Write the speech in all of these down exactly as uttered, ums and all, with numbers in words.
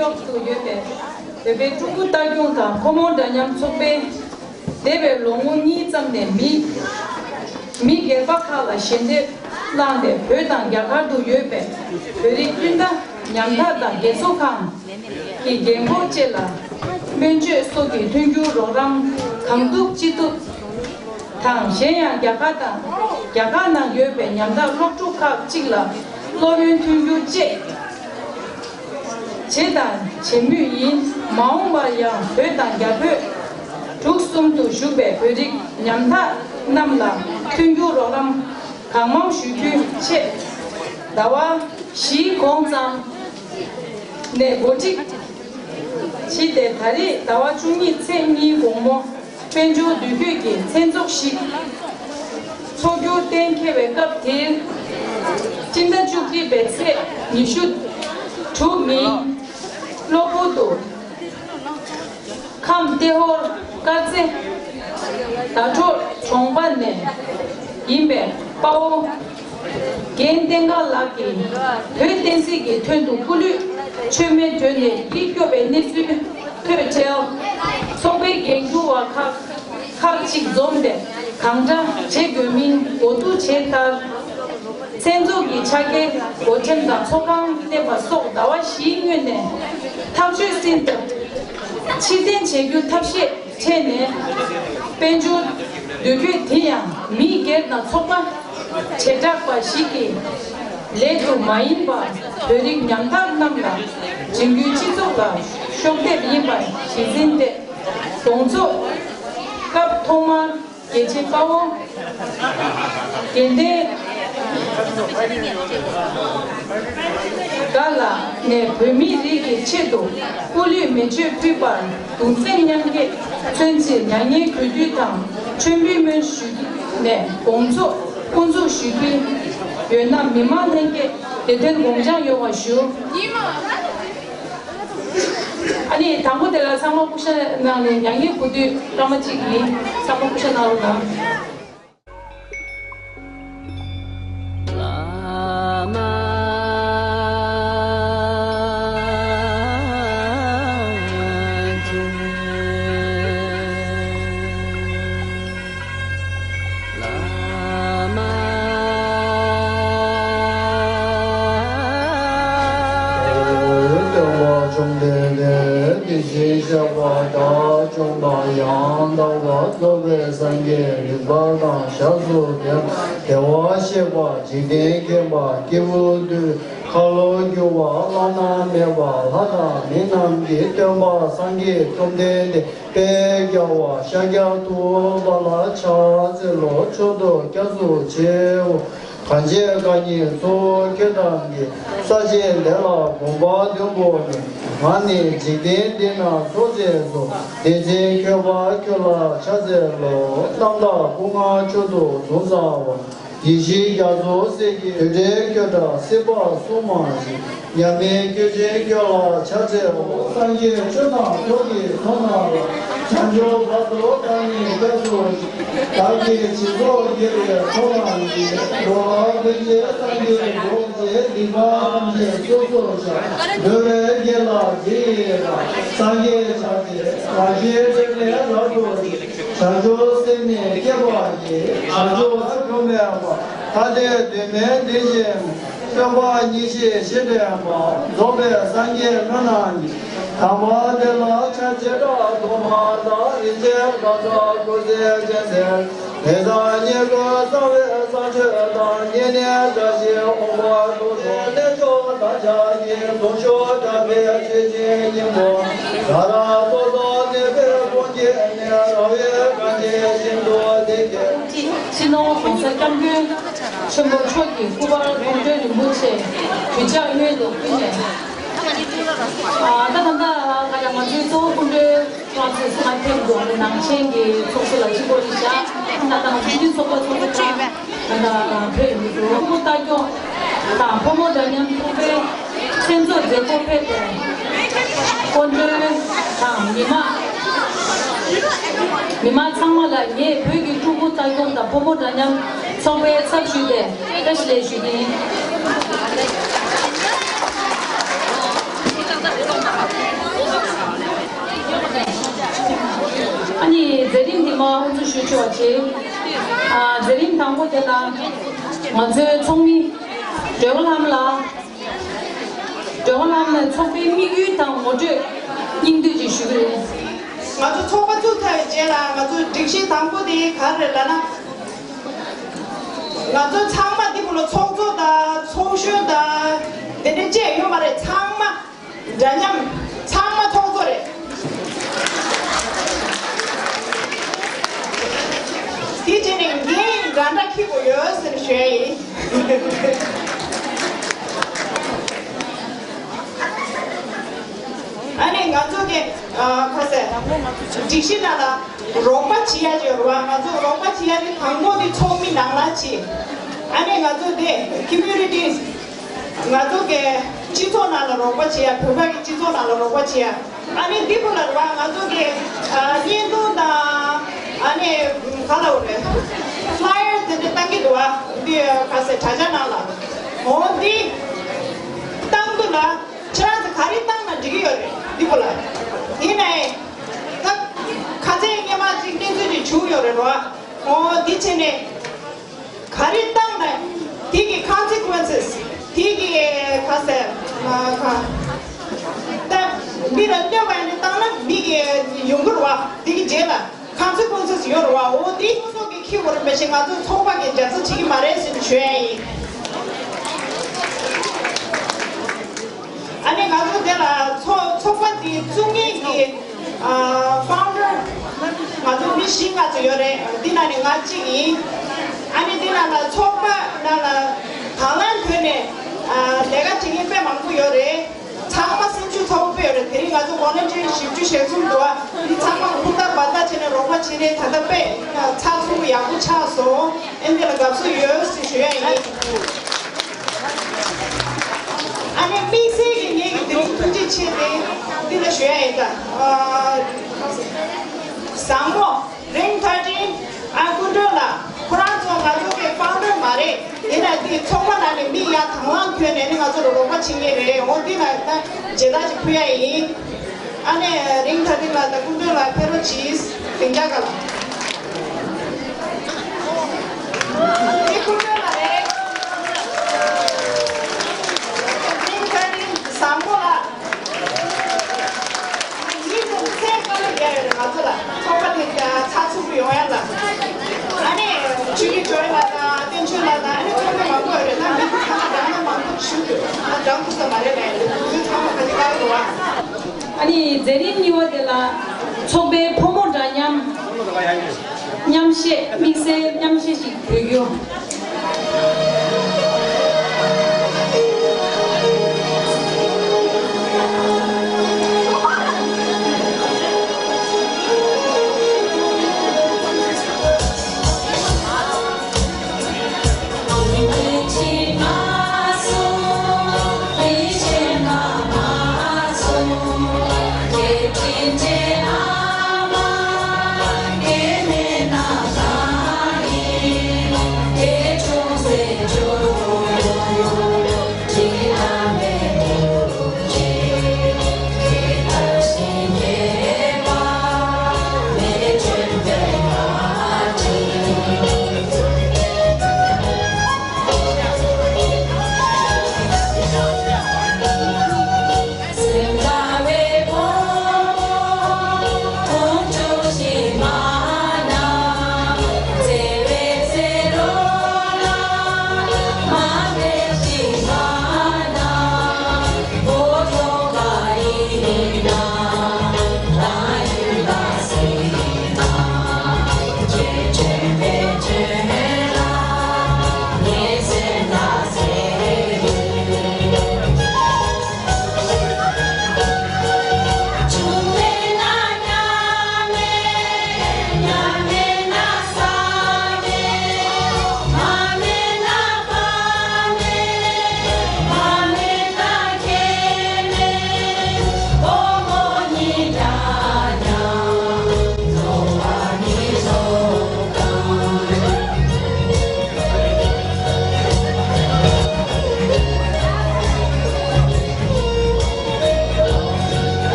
ཡོག་ཏུ་ཡོད་པའི་བོད་པའི་ཕྲུ་གུ་ལྟ་སྐྱོང་དང་ཕོ་མོ་འདྲ་མཉམ་ཚོགས་པས། འདས་པའི་ལོ་ངོ་གཉིས་ཙམ་ནས་མི་མི་སྒེར་པ་ཁག་ལ་ཞལ་འདེབས་བླངས་ཏེ། བོད་དང་རྒྱ་གར་དུ་ཡོད་པའི་བོད་རིགས་སྤུན་ཟླ་ཉམ་ཐག་དང་རྒས་གསོ་ཁང་གི་རྒན་འཁོགས་བཅས་ལ་སྨན་བཅོས་སོགས་ཀྱི་མཐུན་འགྱུར་རོགས་རམ་གང་ཐུབ་ཅི་ཐུབ་དང་། གཞན་ཡང་རྒྱ་གར་དང་རྒྱ་གར་ནང་ཡོད་པའི་ཉམ་ཐག་སློབ་ཕྲུག་ཁག་ཅིག་ལ་སློབ་ཡོན་མཐུན་འགྱུར་བཅས་བྱས་དང་བྱེད་མུས་ཡིན། མ་འོངས་པར་ཡང་བོད་དང་རྒྱ་བོད་འབྲུག་གསུམ་དུ་བཞུགས་པའི་བོད་རིགས་ཉམ་ཐག་རྣམས་ལ་མཐུན་འགྱུར་རོགས་རམ་གང་མང་ཞུ་རྒྱུའི་ཆེད། ཟླ་བ་བཞིའི་གོང་ཙམ་ནས་གོ་སྒྲིག་བྱས་ཏེ། ད་རེས་ཟླ་བ་བཅུ་གཉིས་ཚེས་གཉིས་དགོང་མོ་དཔལ་འབྱོར་འདུས་སྡོད་ཀྱི་མཚན་ཚོགས་ཤིག་འཚོགས་རྒྱུ་གཏན་འཁེལ་བའི་སྐབས་དེར། སྤྱི་ཟླ་བཅུ་གཅིག་པའི་ཚེས་ཉི་ཤུ་དྲུག་ཉིན་གློ་བུར་དུ་ཁམས་ཏེ་ཧོར་དཀར་རྩེ་ཟླ་གྲོགས་གྲོང་པ་ནས་ཡིན་པའི་དཔའ་བོ་རྒན་བསྟན་དགའ་ལགས་ཀྱིས་བོད་བསྟན་སྲིད་ཀྱི་དོན་དུ་སྐུ་ལུས་མཆོད་མེ་བསྒྲོན་ནས་ཡིད་སྐྱོ་བའི་གནས་ཚུལ་ཐོས་འཕྲལ། ཚོགས་པའི་འགན་འཁུར་བ་ཁག་ཁག་ཅིག་འཛོམས་ཏེ། གང་འདྲ་བྱེད་དགོས་མིན་གོ་བསྡུར་བྱས་མཐར། མཚན་ཚོགས་ཀྱི་ཕྱག་འཁྱེར་སྒོ་ཁྲལ་དང་ཚོགས་ཁང་གནས་པ་སོགས་ཟླ་བ་བཞིའི་སྔོན་ནས་ཐག་གཅོད་ཟིན་ཐབས་ཕྱིར་འཐེན་བྱེད་རྒྱུ་ཐབས་ཤེས་འཕྲད་ནས། དཔལ་འབྱོར་འདུས་སྡོད་དེ་ཡང་མི་སྒེར་དང་ཚོགས་པ་བྱེ་བྲག་པ་ཞིག་གི་ལས་དུ་མ་ཡིན་པར། བོད་རིགས་ཉམ་ཐག་རྣམས་ལ་འབྱུང་འགྱུར་སྤྱི་ཚོགས་ལ་ཤོག་ལྡེབས་ཡིན་པར་གཞི་འཛིན་ཏེ། དགོང་ཚོགས་སྐབས་ཐོག་མར་རྒྱལ་གཅེས་དཔའ་བོ་དགེ་ལྡན་དགའ་ལགས་ནས་བོད་མི་རིགས་ཀྱི་ཆེད་དུ་སྐུ་ལུས་མེ་མཆོད་ཕུལ་བར་གདུང་སེམས་མཉམ་སྐྱེད་མཚོན་ཕྱིར་མྱ་ངན་གུས་འདུད་དང་མཆོད་འབུལ་སྨོན་ཞུས་ནས། དགོང་ཚོགས་དབུ་འཛུགས་ཞུ་རྒྱུ་ཡོད་ན། མི་མང་ལྷན་རྒྱས་བདེ་དོན་དགོངས་འཇགས་ཡོང་བ་ཞུ། ཨ་ནི་དང་པོ་དེ་ལ་ཚང་མ་སྐུ་ཞབས་གནང་ནས་མྱ་ངན་གུས་འདུད་སྐར་མ་གཅིག་ཡིན། ཚང་མ་སྐུ་ཞབས་གནང་རོགས་གནང་། སྟོན་པ་བཅོམ་ལྡན་འདས་དེ་བཞིན་གཤེགས་པ་དགྲ་བཅོམ་པ་ཡང་དག་པར་རྫོགས་པའི་སངས་རྒྱས་རིག་པ་དང་ཞབས་སུ་ལྡན་པ། བདེ་བར་གཤེགས་པ། འཇིག་རྟེན་མཁྱེན་པ། སྐྱེས་བུ་འདུལ། ཁ་ལོ་སྒྱུར་བ། བླ་ན་མེད་པ། ལྷ་དང་མི་རྣམས་ཀྱི་སྟོན་པ་སངས་རྒྱས་བཅོམ་ལྡན་འདས། དཔལ་རྒྱལ་བ་ཤཱཀྱ་ཐུབ་པ་ལ་ཕྱག་འཚལ་ལོ། མཆོད་དོ་སྐྱབས་སུ་མཆིའོ། གང་ཕྱིར་བདག་ཉིད་གཙོ་བོ་ཁྱོད་དང་ནི། ས་གཞི་ལས་ལ་གོམ་པ་བདུན་བོར་ནས། ང་ནི་འཇིག་རྟེན་འདི་ན་སྲོག་བཅད་སོ། དེ་ཕྱིར་ཁྱོད་པ་ཁྱོད་ལ་ཕྱག་འཚལ་ལོ། རྣམ་དག་སྐུ་མངའ་མཆོག་ཏུ་གཟུགས་བཟང་བ། ཡེ་ཤེས་རྒྱ་མཚོ་གསེར་གྱི་རྡུལ་བྲལ་སྐྱོད་འདྲ་སྲིད་པ་གསུམ་མ་ཞི། མཉམ་མེད་ཁྱོད་ཆེན་ཁྱོད་ལ་ཕྱག་འཚལ་ལོ། སངས་རྒྱས་ཆོས་དང་ཚོགས་ཀྱི་ཚོགས་རྣམས་ལ། བྱང་ཆུབ་བར་དུ་བདག་ཉིད་སྐྱབས་སུ་མཆི། བདག་གིས་སྦྱིན་སོགས་བགྱིས་པའི་ཚོགས་རྣམས་ཀྱིས། འགྲོ་བ་ཀུན་གྱི་སངས་རྒྱས་འགྲུབ་ཅིང་། སྡིག་པ་ཐམས་ཅད་སོ་སོར་བཤགས། འགྲོ་བའི་དགེ་ལ་རྗེས་ཡི་རང་། སངས་རྒྱས་ཕྱག་བྱས་རང་གཞན་འབྲལ་མེད་རབ་ཏུ་བརྩེ། བྱང་ཆུབ་སེམས་ནི་བསྐྱེད་པ་ཡིས། བྱང་ཆུབ་ཐར་གྱུར་མེད་པ། ཐ་དད་དོན་མེད་བདེ་ཞིང་། སྟོན་པ་ཉེར་ཞི་བཞི་ལྡན་པ། རྫོགས་པའི་སངས་རྒྱས་སྨོན་ལམ་གྱིས། དམ་པ་དེ་ལ་ཕྱག་བྱེ་བྲག་ཏུ་མ་དག་རིན་ཆེན་གང་ཟག་ཀུན་གསལ་ཅན་ཟེར། དེང་སང་ཉིད་ཀྱི་གསང་བའི་གསང་ཆོས་དང་། བསྙེན་གནས་བཀྲ་ཤིས་འོད་དཔག་ཏུ་འཁྲུངས། གནས་མཆོག་དམ་བཅའ་ཉིད། གདུང་ཤུགས་དམ་པའི་ཆོས་ཀྱི་སྙིང་པོ། ད་རང་སོ་སོར་གནས་པའི་ཀུན་གྱིས་ནི། རང་འོད་གངས་ཅན་ཞིང་དུ་བདེ་སྐྱེད། སྤྱི་ནོར་༸གོང་ས་༸སྐྱབས་མགོན་ཆེན་པོ་མཆོག་གི་སྐུ་པར་ཀོང་སྤྲུལ་རིན་པོ་ཆེ་གུས་ཕྱག་སྔོན་དུ་ཕུལ་ནས། ཨ་ད་ད་ལྟ་ང་ཡང་ང་ཚོའི་གཙོ་བོ་སྐུ་མགྲོན་ཁོང་ཚོས་སུ་མ་ཐེབས་འགྲོ་བའི་ནང་ཆེན་གྱི་ཚོགས་གཙོ་ལ་གཅིག་པོ་ཡིན་ཤག་ད་ལྟ་ང་ཚོའི་ཚོགས་པ་ཚོགས་གཙོ་ཁོང་ད་ལྟ་བོད་ཡིན་འདུག་སྐུ་ལྟ་སྐྱོང་དང་ཕོ་མོ་འདྲ་མཉམ་ཚོགས་པའི་མཚན་ཚོགས་མཛད་སྒོ་ཕེབས་པའི་སྐུ་མགྲོན་དང་མི་མང་། མི་མང་ཚང་མ་ལ་ངས་བོད་ཀྱི་ཕྲུ་གུ་ལྟ་སྐྱོང་དང་ཕོ་མོ་འདྲ་མཉམ་ཚོགས་པའི་ཚབ་ཞུས་ཏེ་བཀྲ་ཤིས་བདེ་ལེགས་ཞུ་གི་ཡིན། དབུ་འཛུགས་ཞུ་ཆོག་པ་བྱེད། ཨ། མཛད་རིམ་དང་པོ་དེ་ལ་ང་ཚོའི་ཚོགས་མི་སྒྲོལ་དཀར་ལྷ་མོ་ལགས། སྒྲོལ་དཀར་ལྷ་མོ་ལགས་ཚོགས་པའི་དམིགས་ཡུལ་དང་ངོ་སྤྲོད་སྙིང་བསྡུས་ཅིག་ཞུ་གི་རེད། ང་ཚོ་ཚོགས་པ་བཙུགས་ཚར་བའི་རྗེས་ལ་ང་ཚོ་སྒྲིག་གཞི་དང་པོ་དེ་ག་རེ་རེད་ལབ་ན། ང་ཚོ་ཚང་མ་འདི་བུ་ལ་ཚོགས་གཙོ་དང་ཚོགས་གཞོན་དང་དེ་འདྲ་བཅས་ཡོད་མ་རེད། ཚང་མ་འདྲ་མཉམ། ཚང་མ་ཚོགས་གཙོ་རེད། དེ་བྱས་ནས་འགན་འདྲ་འདྲ་འཁྱེར་དགོས་ཡོད་ཟེར་ཞུ་ཡ་ཡིན། ཨ་ནི་ང་ཚོ་གི་ཨ་ཁ་ཟེར་སྒྲིག་གཞི་ནང་ལ་རོགས་པ་བྱེད་ཡ་ཅིག་ཡོད་རེད་བ། ང་ཚོ་རོགས་པ་བྱེད་ཡ་དེ་དང་པོ་དེ་ཚོགས་མི་ནང་ལ་བྱེད། ཨ་ནི་ང་ཚོ་དེ་ཁོ་མིའུ་ནི་ཊི་ང་ཚོ་གི་སྤྱི་ཚོགས་ནང་ལ་རོགས་པ་བྱེད་ཡ། བོད་པ་གི་སྤྱི་ཚོགས་ནང་ལ་རོགས་པ་བྱེད་ཡ། ཨ་ནི་འདི་བུ་ལ་རེད་བ། ང་ཚོ་གི་ཨ་བརྙན་ཐུང་དང་ཨ་ནི་ག་ལབ་དགོས་རེད། ཕ་ལ་ཡར་དེ་འདྲ་བཏང་གི་འདུག་བ། འདི་ག་ཟེར་དྲ་རྒྱ་ནང་ལ། འོ་འདི་བཏང་དུས་ལ། ཁྱེད་རང་ཚོ་ག་རེ་བཏང་ན་འགྲིག་གི་ཡོད་རེད་འདི་བུ་ལ། ཡིན་ནའི་ད་ཁ་སང་སྔོན་མ་ཅིག་གནས་ཚུལ་ཅིག་བྱུང་ཡོད་རེད་རོ། འོ་འདི་བྱས་ནས་ག་རེ་བཏང་ན་དེ་གི་ཁོན་སི་ཀུན་སི་དེ་གི་ག་ཟེར་ག་ད་མི་ལ་གནོད་པ་ཡིན་ན་བཏང་ན་མི་གི་ཡོང་གི་རེད་བ། དེ་གི་རྗེས་ལ་ཁོན་སི་ཀུན་སི་ཡོད་རེད་བ། འོ་དེ་སོ་སོ་གི་འཁྱེར་དགོས་རེད། མ་གཞི་ང་ཚོ་ཚོགས་པ་གི་རྒྱབ་རྩ་བྱེད་ཀྱི་མ་རེད་ཟེར་ནས་ཞུ་ཡ་ཡིན། ཨ་ནི་ང་ཚོ་དེ་ལ་ཚོགས་ཚོགས་པ་དེ་བཙུགས་མཁན་གྱི་ཨ་ཕའུན་ཌར་ང་ཚོ་མི་བཞི་ལྔ་ཙམ་ཡོད་རེད། འདི་ནང་ནས་ང་གཅིག་ཡིན། ཨ་ནི་འདི་ནང་ལ་ཚོགས་པ་ནང་ལ་དང་བླངས་ཐོག་ནས་ཨ་ལས་ཀ་བྱེད་མཁན་དཔེ་མང་པོ་ཡོད་རེད། ཚང་མ་སེམས་ཤུགས་ཚ་པོ་དཔེ་ཡོད་རེད། དེ་རིང་ང་ཚོ་ཝོ་ལན་ཊི་ཡར་བཞི་བཅུ་ཞེ་གསུམ་འདུག་ཨ། འདི་ཚང་མ་ཧུར་ཐག་འབད་ཐག་བྱས་ནས་རོགས་པ་བྱས་ནས་ད་ལྟ་དཔེ་ཚགས་ཚུད་པོ་ཡག་པོ་ཆགས་སོང་། ཨེ་འདི་ལ་དགའ་བསུ་ཡོད་ཟེར་ཞུ་ཡ་ཡིན། ཨ་ནི་དམིགས་བསལ་གྱི་ངེད་ཀྱི་དེ་རིང་ཐུགས་རྗེ་ཆེ་དེ་འདི་ལ་ཞུ་ཡ་ཡིན་ད། ཨ་བཟང་མོ་རིང་ཐར་ཊིན། ཨ་སྐུ་མགྲོན་ལགས། ཁོ་རང་ཚོ་ང་ཚོ་གི་ཕའུན་ཌར་མ་རེད། ཡིན་ན་དེ་ཚོགས་པ་ནང་ནས་མི་ཡ་དང་བླངས་ཐོན་ནས་ནི་ང་ཚོ་ལ་རོགས་པ་བྱེད་ངེས་རེད། འོ་འདི་ལ་ད་མཇལ་དར་ཅིག་ཕུལ་ཡ་ཡིན། ཨ་ནི་རིང་ཐར་ཊིན་ལགས་དང་སྐུ་མགྲོན་ལགས་ཕེབས་རོགས་གྱིས། ལྷིང་འཇགས་སྒང་ལ། འདི་སྐུ་མགྲོན་ལགས་རེད། རིང་ཐར་ཊིན་བཟང་མོ་ལགས། མི་ཚོ་སེམས་དཀའ་ལས་རྒྱག་ཡོད་རེད་ང་ཚོ་ལ། ཚོགས་པ་དེ་ཚགས་ཚུད་པོ་ཡོང་ཡ་ལ། ཨ་ནི་ཆོས་ཀྱི་ཇོ་ཡི་ལགས་དང་བསྟན་ཆོས་ལགས་དང་ཨ་ནི་ཚོགས་མི་མང་པོ་ཡོད་རེད། ད་མི་ཚོ་ཚང་མ་འགྲངས་ན་མང་པོ་ཞུ་དགོས། ཨ་འགྲངས་ཐུབ་ས་མ་རེད་ལབ་ཡ་རེད། དུས་ཚོད་ཚང་མ་ག་ཚོད་བཀག་འདུག་བ། ཨ་ནི་མཛད་རིམ་གཉིས་པ་དེ་ལ་ཚོགས་པའི་ཕོ་མོ་འདྲ་མཉམ་མཉམ་གཞས། དམིགས་བསལ་མཉམ་གཞས་ཤིག་འབུལ་རྒྱུ།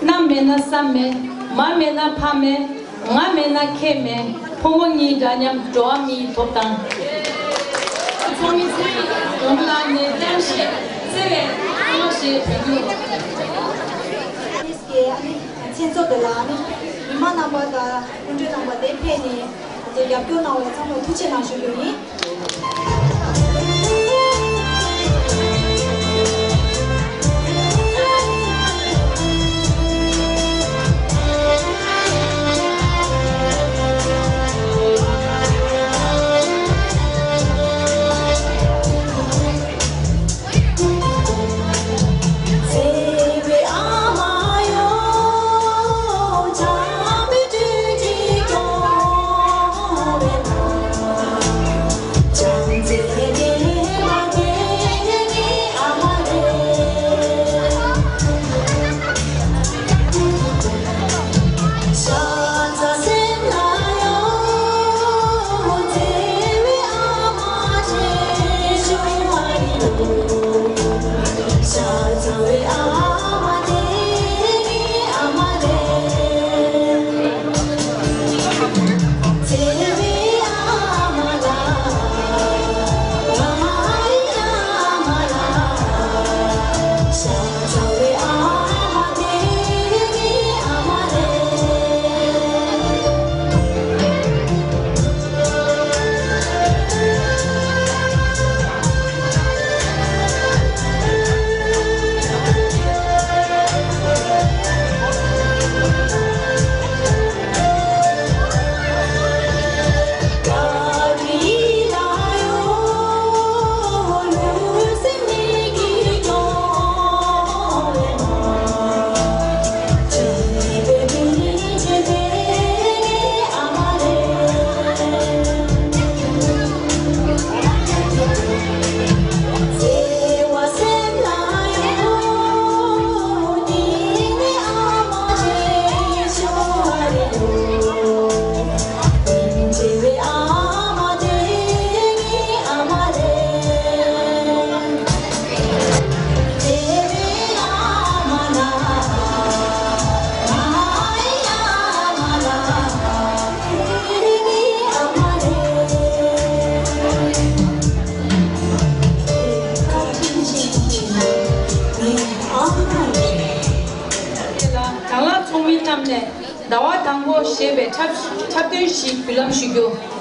གནམ་མེད་ན་ས་མེད། མ་མེད་ན་ཕ་མེད། ང་མེད་ན་ཁྱེད་མེད། ཕུང་པོ་གཉིས་འདྲ་མཉམ་འགྲོ་བ་མིའི་ཐོབ་ཐང་། ཚོགས་མི་ཚོས་འཛོམས་ལ་ནས་གཏམ་བཤད་བརྩེ་བའི་བསྔགས་བརྗོད་ཞུ་རྒྱུ། ཨ་ནི་ཀྱི་ཨ་ནི་མཚན་ཚོགས་དེ་ལ་ཨ་ནི་མི་མང་རྣམ་པ་དང་སྐུ་མགྲོན་རྣམ་པ་དེ་ཕེབས་ནས་ང་ཚོ་རྒྱབ་སྐྱོར་གནང་བའི་ཚང་མར་ཐུགས་རྗེ་གནང་ཞུ་རྒྱུ་ཡིན། དང་བླངས་ཚོགས་མི་རྣམས་ནས་ཟླ་བ་དང་པོ་ཞེས་པའི་འཁྲབ་འཁྲབ་སྟོན་ཞིག་འབུལ་ལམ་ཞུ་རྒྱུ།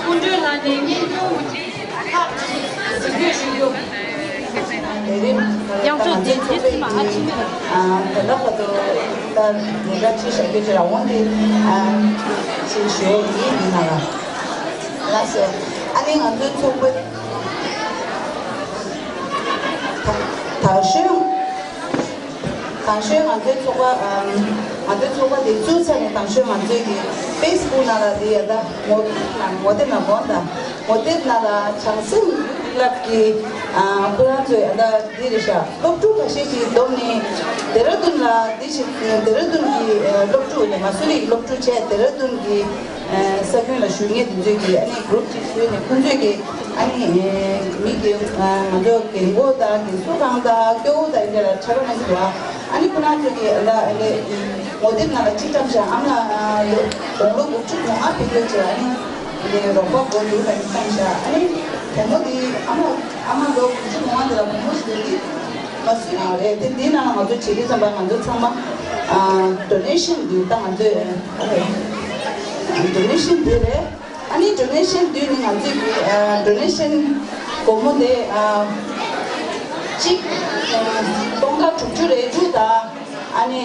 སྐུ་མགྲོན་ལགས་ནས་བརྙན་ཐུང་ཁག་ཅིག་གཟིགས་འབུལ་ཞུ་རྒྱུ། ལས་རིམ་དེ་ཚོགས་པའི་གི་ད་ལྟ་བར་དུ་ད་ལས་ཀ་ཅི་བྱ་རྒྱུ་ཅི་ར་འོང་དེ་ཅི་ཞུ་ཡས་ཡིན་ཡིན་ན་ལ། ལགས་སོ། ཨ་ནི་ང་ཚོའི་ཚོགས་པ་ད་ད་ཤོད། དང་ཤོས་ང་ཚོའི་ཚོགས་པ་ཨམ། ང་ཚོའི་ཚོགས་པ་དེ་བཙུགས་ཚར་ནས་དང་ཤོས་ང་ཚོའི་གི་ཕེ་སི་བུག་ནང་ལ་དེ་ཡ་ད་ངོ་ངོ་དེབ་ནང་དགོངས་དང་ངོ་དེབ་ནང་ལ་བྱང་སེམས་ཡུལ་གྱི་བཀྲ་ཤིས་ལགས་ཀྱི་ཨ་ཁོ་རང་ཚོའི་ཡ་ད་དེ་རེད་ཤག་སློབ་ཕྲུག་ཁ་ཤས་ཀྱིས་བསྡོམས་ནས་ཌེ་ར་ཌུན་ལ་དེ་བཞིན་ཌེ་ར་ཌུན་གྱི་ཨ་སློབ་ཕྲུག་ནས་མ་སུ་རི་གི་སློབ་ཕྲུག་བྱས་ཌེ་ར་ཌུན་གྱི་ས་ཁུལ་ལ་བཞུགས་མཁན་དེ་ཚོས་ཀྱིས་ཨ་ནི་གུ་རུབ་ཅིག་བཟོས་ནས་ཁོང་ཚོས་ཀྱིས་ཨ་ནི་མི་གི་ང་ཚོ་རྒན་གོག་དང་རྒན་གསོ་ཁང་དང་སྐྱོ་བོ་དང་འདི་ལ་ཁྱབ་པ་མ་ཟད་པ་ཨ་ནི་ཁོ་རང་ཚོས་ཀྱིས་ཨ་ནི་ངོ་དེབ་ནང་ལ་གཅིག་བཀྲམ་བཞག་ཨ་མ་དགུང་ལོ་དགུ་བཅུ་གོ་ལྔ་ཕེབས་ཡོད་ཅེས་ཨ་ནི་རོགས་པ་དགོས་འདུག་ལ་ནི་བཏང་བཞག་ཨ་ནི་བུ་མོ་དེ་ཨ་མ་ཨ་མ་ལོ་དགུ་བཅུ་གོ་ལྔ་དེ་ལ་བུ་མོ་ཞིག་ཡོད་དེ། མ་སུ་ཡང་རེད་དེ་འདིའི་ནང་ལ་ང་ཚོ་བྱེད་དུས་ཙམ་པ་ང་ཚོ་ཚང་མ་ཨ་ཌོ་ནེ་ཤན་འདུས་ད་ང་ཚོས་ཨ་རེད་ཌོ་ནེ་ཤན་འདུས་རེད། ཨ་ནི་ཌོ་ནེ་ཤན་འདུས་ནི་ང་ཚོས་ཀྱི་ཨ་ཌོ་ནེ་ཤན་སྒོར་མོ་དེ་ཨ་གཅིག་ཨ་སྟོང་ཕྲག་དྲུག་ཅུ་རེ་དྲུག་དང་ཨ་ནི་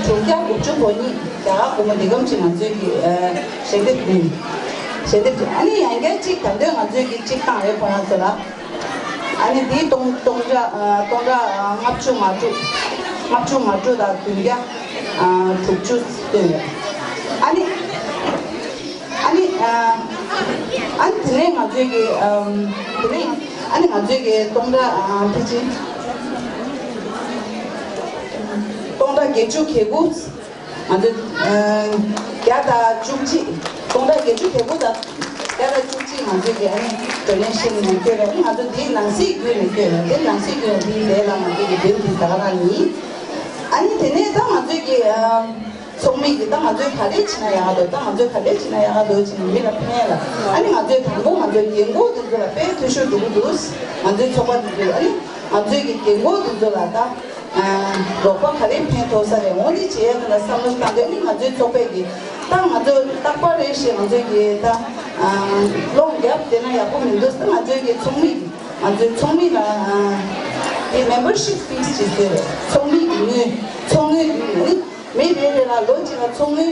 དྲུག་བརྒྱ་དགུ་བཅུ་གོ་གཉིས་རྒྱ་གར་སྒོར་མོ་འདི་གམ་ཅིག་ང་ཚོས་ཀྱི་ཨ་ཞལ་འདེབས་འདུས་ཞལ་འདེབས་འདུས་ཨ་ནི་ཡང་བསྐྱར་གཅིག་ད་འདོད་ང་ཚོས་ཀྱི་གཅིག་བཏང་རེད་ཁོ་རང་ཚོ་ལ། ཨ་ནི་འདི་སྟོང་སྟོང་ཕྲག་ཨ་སྟོང་ཕྲག་ཨ་ལྔ་བཅུ་ང་དྲུག་ལྔ་བཅུ་ང་དྲུག་དང་བདུན་བརྒྱ་ཨ་དྲུག་ཅུ་བཏོན་ཡོད། ཨ་ནི་ཨ་ནི་ཨ་ཨ་ནི་དེ་ནས་ང་ཚོས་ཀྱི་ཨམ་དེ་ནས་ཨ་ནི་ང་ཚོས་ཀྱི་སྟོང་ཕྲག་ཨ་ཕལ་ཆེར་སྟོང་ཕྲག་བརྒྱད་ཅུ་གྱ་དགུ། ང་ཚོ་ཨ་བརྒྱ་དང་བཅུ་གཅིག་སྟོང་ཕྲག་བརྒྱད་ཅུ་གྱ་དགུ་དང་བརྒྱ་དང་བཅུ་གཅིག་ང་ཚོས་ཀྱི་ཨ་ནི་ཌོ་ནེ་ཤན་ནས་བསྐྱོན་རེད། ང་ཚོ་འདིའི་ནང་སྲིད་བརྒྱུད་ནས་བསྐྱོན་རེད། དེ་ནང་སྲིད་བརྒྱུད་ནས་འདིའི་ལས་ལ་ང་ཚོས་ཀྱི་འདེམས་འདི་ད་ག་རང་ཡིན། ཨ་ནི་དེ་ནས་ད་ང་ཚོས་ཀྱི་ཨ་ཚོགས་མི་གི་ད་ང་ཚོས་ག་རེ་བྱེད་ན་ཡག་འདུག་ད་ང་ཚོས་ག་རེ་བྱེད་ན་ཡག་འདུག་ཅེས་ནས་མི་ལ་ཕན་ལ་ཨ་ནི་ང་ཚོས་དང་པོ་ང་ཚོའི་རྒན་གོག་འདི་ཚོ་ལ་དཔེ་འཐུས་ཤོར་འགྲོ་གི་འདུག་ང་ཚོའི་ཚོགས་པ་འདི་ཚོ་ལ་ཨ་ནི་ང་ཚོས་ཀྱི་རྒན་གོག་འདི་ཚོ་ལ་ད། རོགས་པ་ག་རེ་ཕན་ཐོགས་ས་རེད། འོ་འདི་བྱེད་ཡ་དེ་ལ་བསམ་བློ་བཏང་དུས་ནི་ང་ཚོའི་ཚོགས་པས་ཀྱི་ད་ང་ཚོ་རྟག་པར་རེ་ཞིག་ང་ཚོས་ཀྱི་ད་ལོག་རྒྱབ་བསྡད་ན་ཡག་པོ་མི་འདུག་ད་ང་ཚོའི་ཀྱི་ཚོགས་མི་ང་ཚོའི་ཚོགས་མི་ལ་དེ་membership fees་ཅིག་བཟོས་རེད། ཚོགས་མི་གི་དངུལ་ཚོགས་དངུལ་བསྡུས་ནས་ནི་མི་རེ་རེ་ལ་ལོ་གཅིག་ལ་ཚོགས་དངུལ་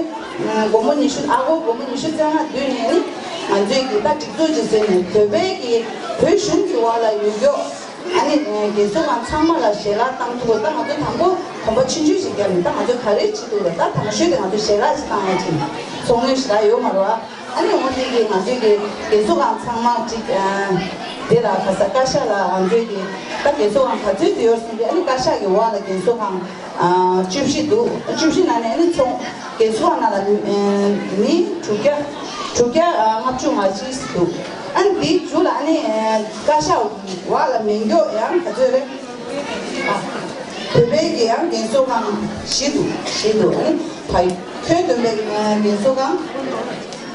སྒོར་མོ་ཉི་ཤུ་ཨ་སྒོར་སྒོར་མོ་ཉི་ཤུ་རྩ་ལྔ་བསྡུས་ནས་ནི་ང་ཚོས་ཀྱི་ད་སྒྲིག་འཛུགས་ཅིག་བཟོས་ནས་བོད་པའི་གི་བོད་གཞུང་གི་འོག་ལ་ཡོད་མགྱོགས། ཨ་ནི་རྒན་གསོ་ཁང་ཚང་མ་ལ་ཞལ་ལག་བཏང་ཐུབ། ད་ང་ཚོ་དང་པོ་གོམ་པ་ཆུང་ཆུང་ཞིག་བརྒྱབ་ནས་ད་ང་ཚོ་ག་རེ་བྱེད་ཐུབ་ལ། ད་དང་ཤོས་དེ་ང་ཚོ་ཞལ་ལག་ཅིག་བཏང་ཡ་ཅིག་ཚོགས་དངུལ་ཞེ་དྲག་ཡོད་མ་རེད་བ། ཨ་ནི་འོ་དེ་གི་ང་ཚོའི་གི་རྒན་གསོ་ཁང་ཚང་མ་ཅིག་དེ་ལ་ག་ས་བཀའ་ཤག་ལ་ང་ཚོའི་གི་ད་རྒན་གསོ་ཁང་ག་ཚོད་དུ་ཡོད་ཟེར་དུས། ཨ་ནི་བཀའ་ཤག་གི་འོག་ལ་རྒན་གསོ་ཁང་བཅུ་བཞི་འདུག་བཅུ་བཞི་ནང་ནས་ཨ་ནི་ཚོགས་རྒན་གསོ་ཁང་ནང་ལ་མི་དྲུག་བརྒྱ་དྲུག་བརྒྱ་ལྔ་བཅུ་ང་གཅིག་འདུག་ཨ་ནི་དེའི་མཇུག་ལ་ཨ་ནི་བཀའ་ཤག་འོག་ལ་མེད་མགྱོགས་ཡང་ག་ཚོད་རེད། བོད་པའི་གི་ཡང་རྒན་གསོ་ཁང་བཞི་འདུག་བཞི་འདུག་ཨ་ནི་ད་ཁྱོན་བསྡོམས་པའི་རྒན་གསོ་ཁང་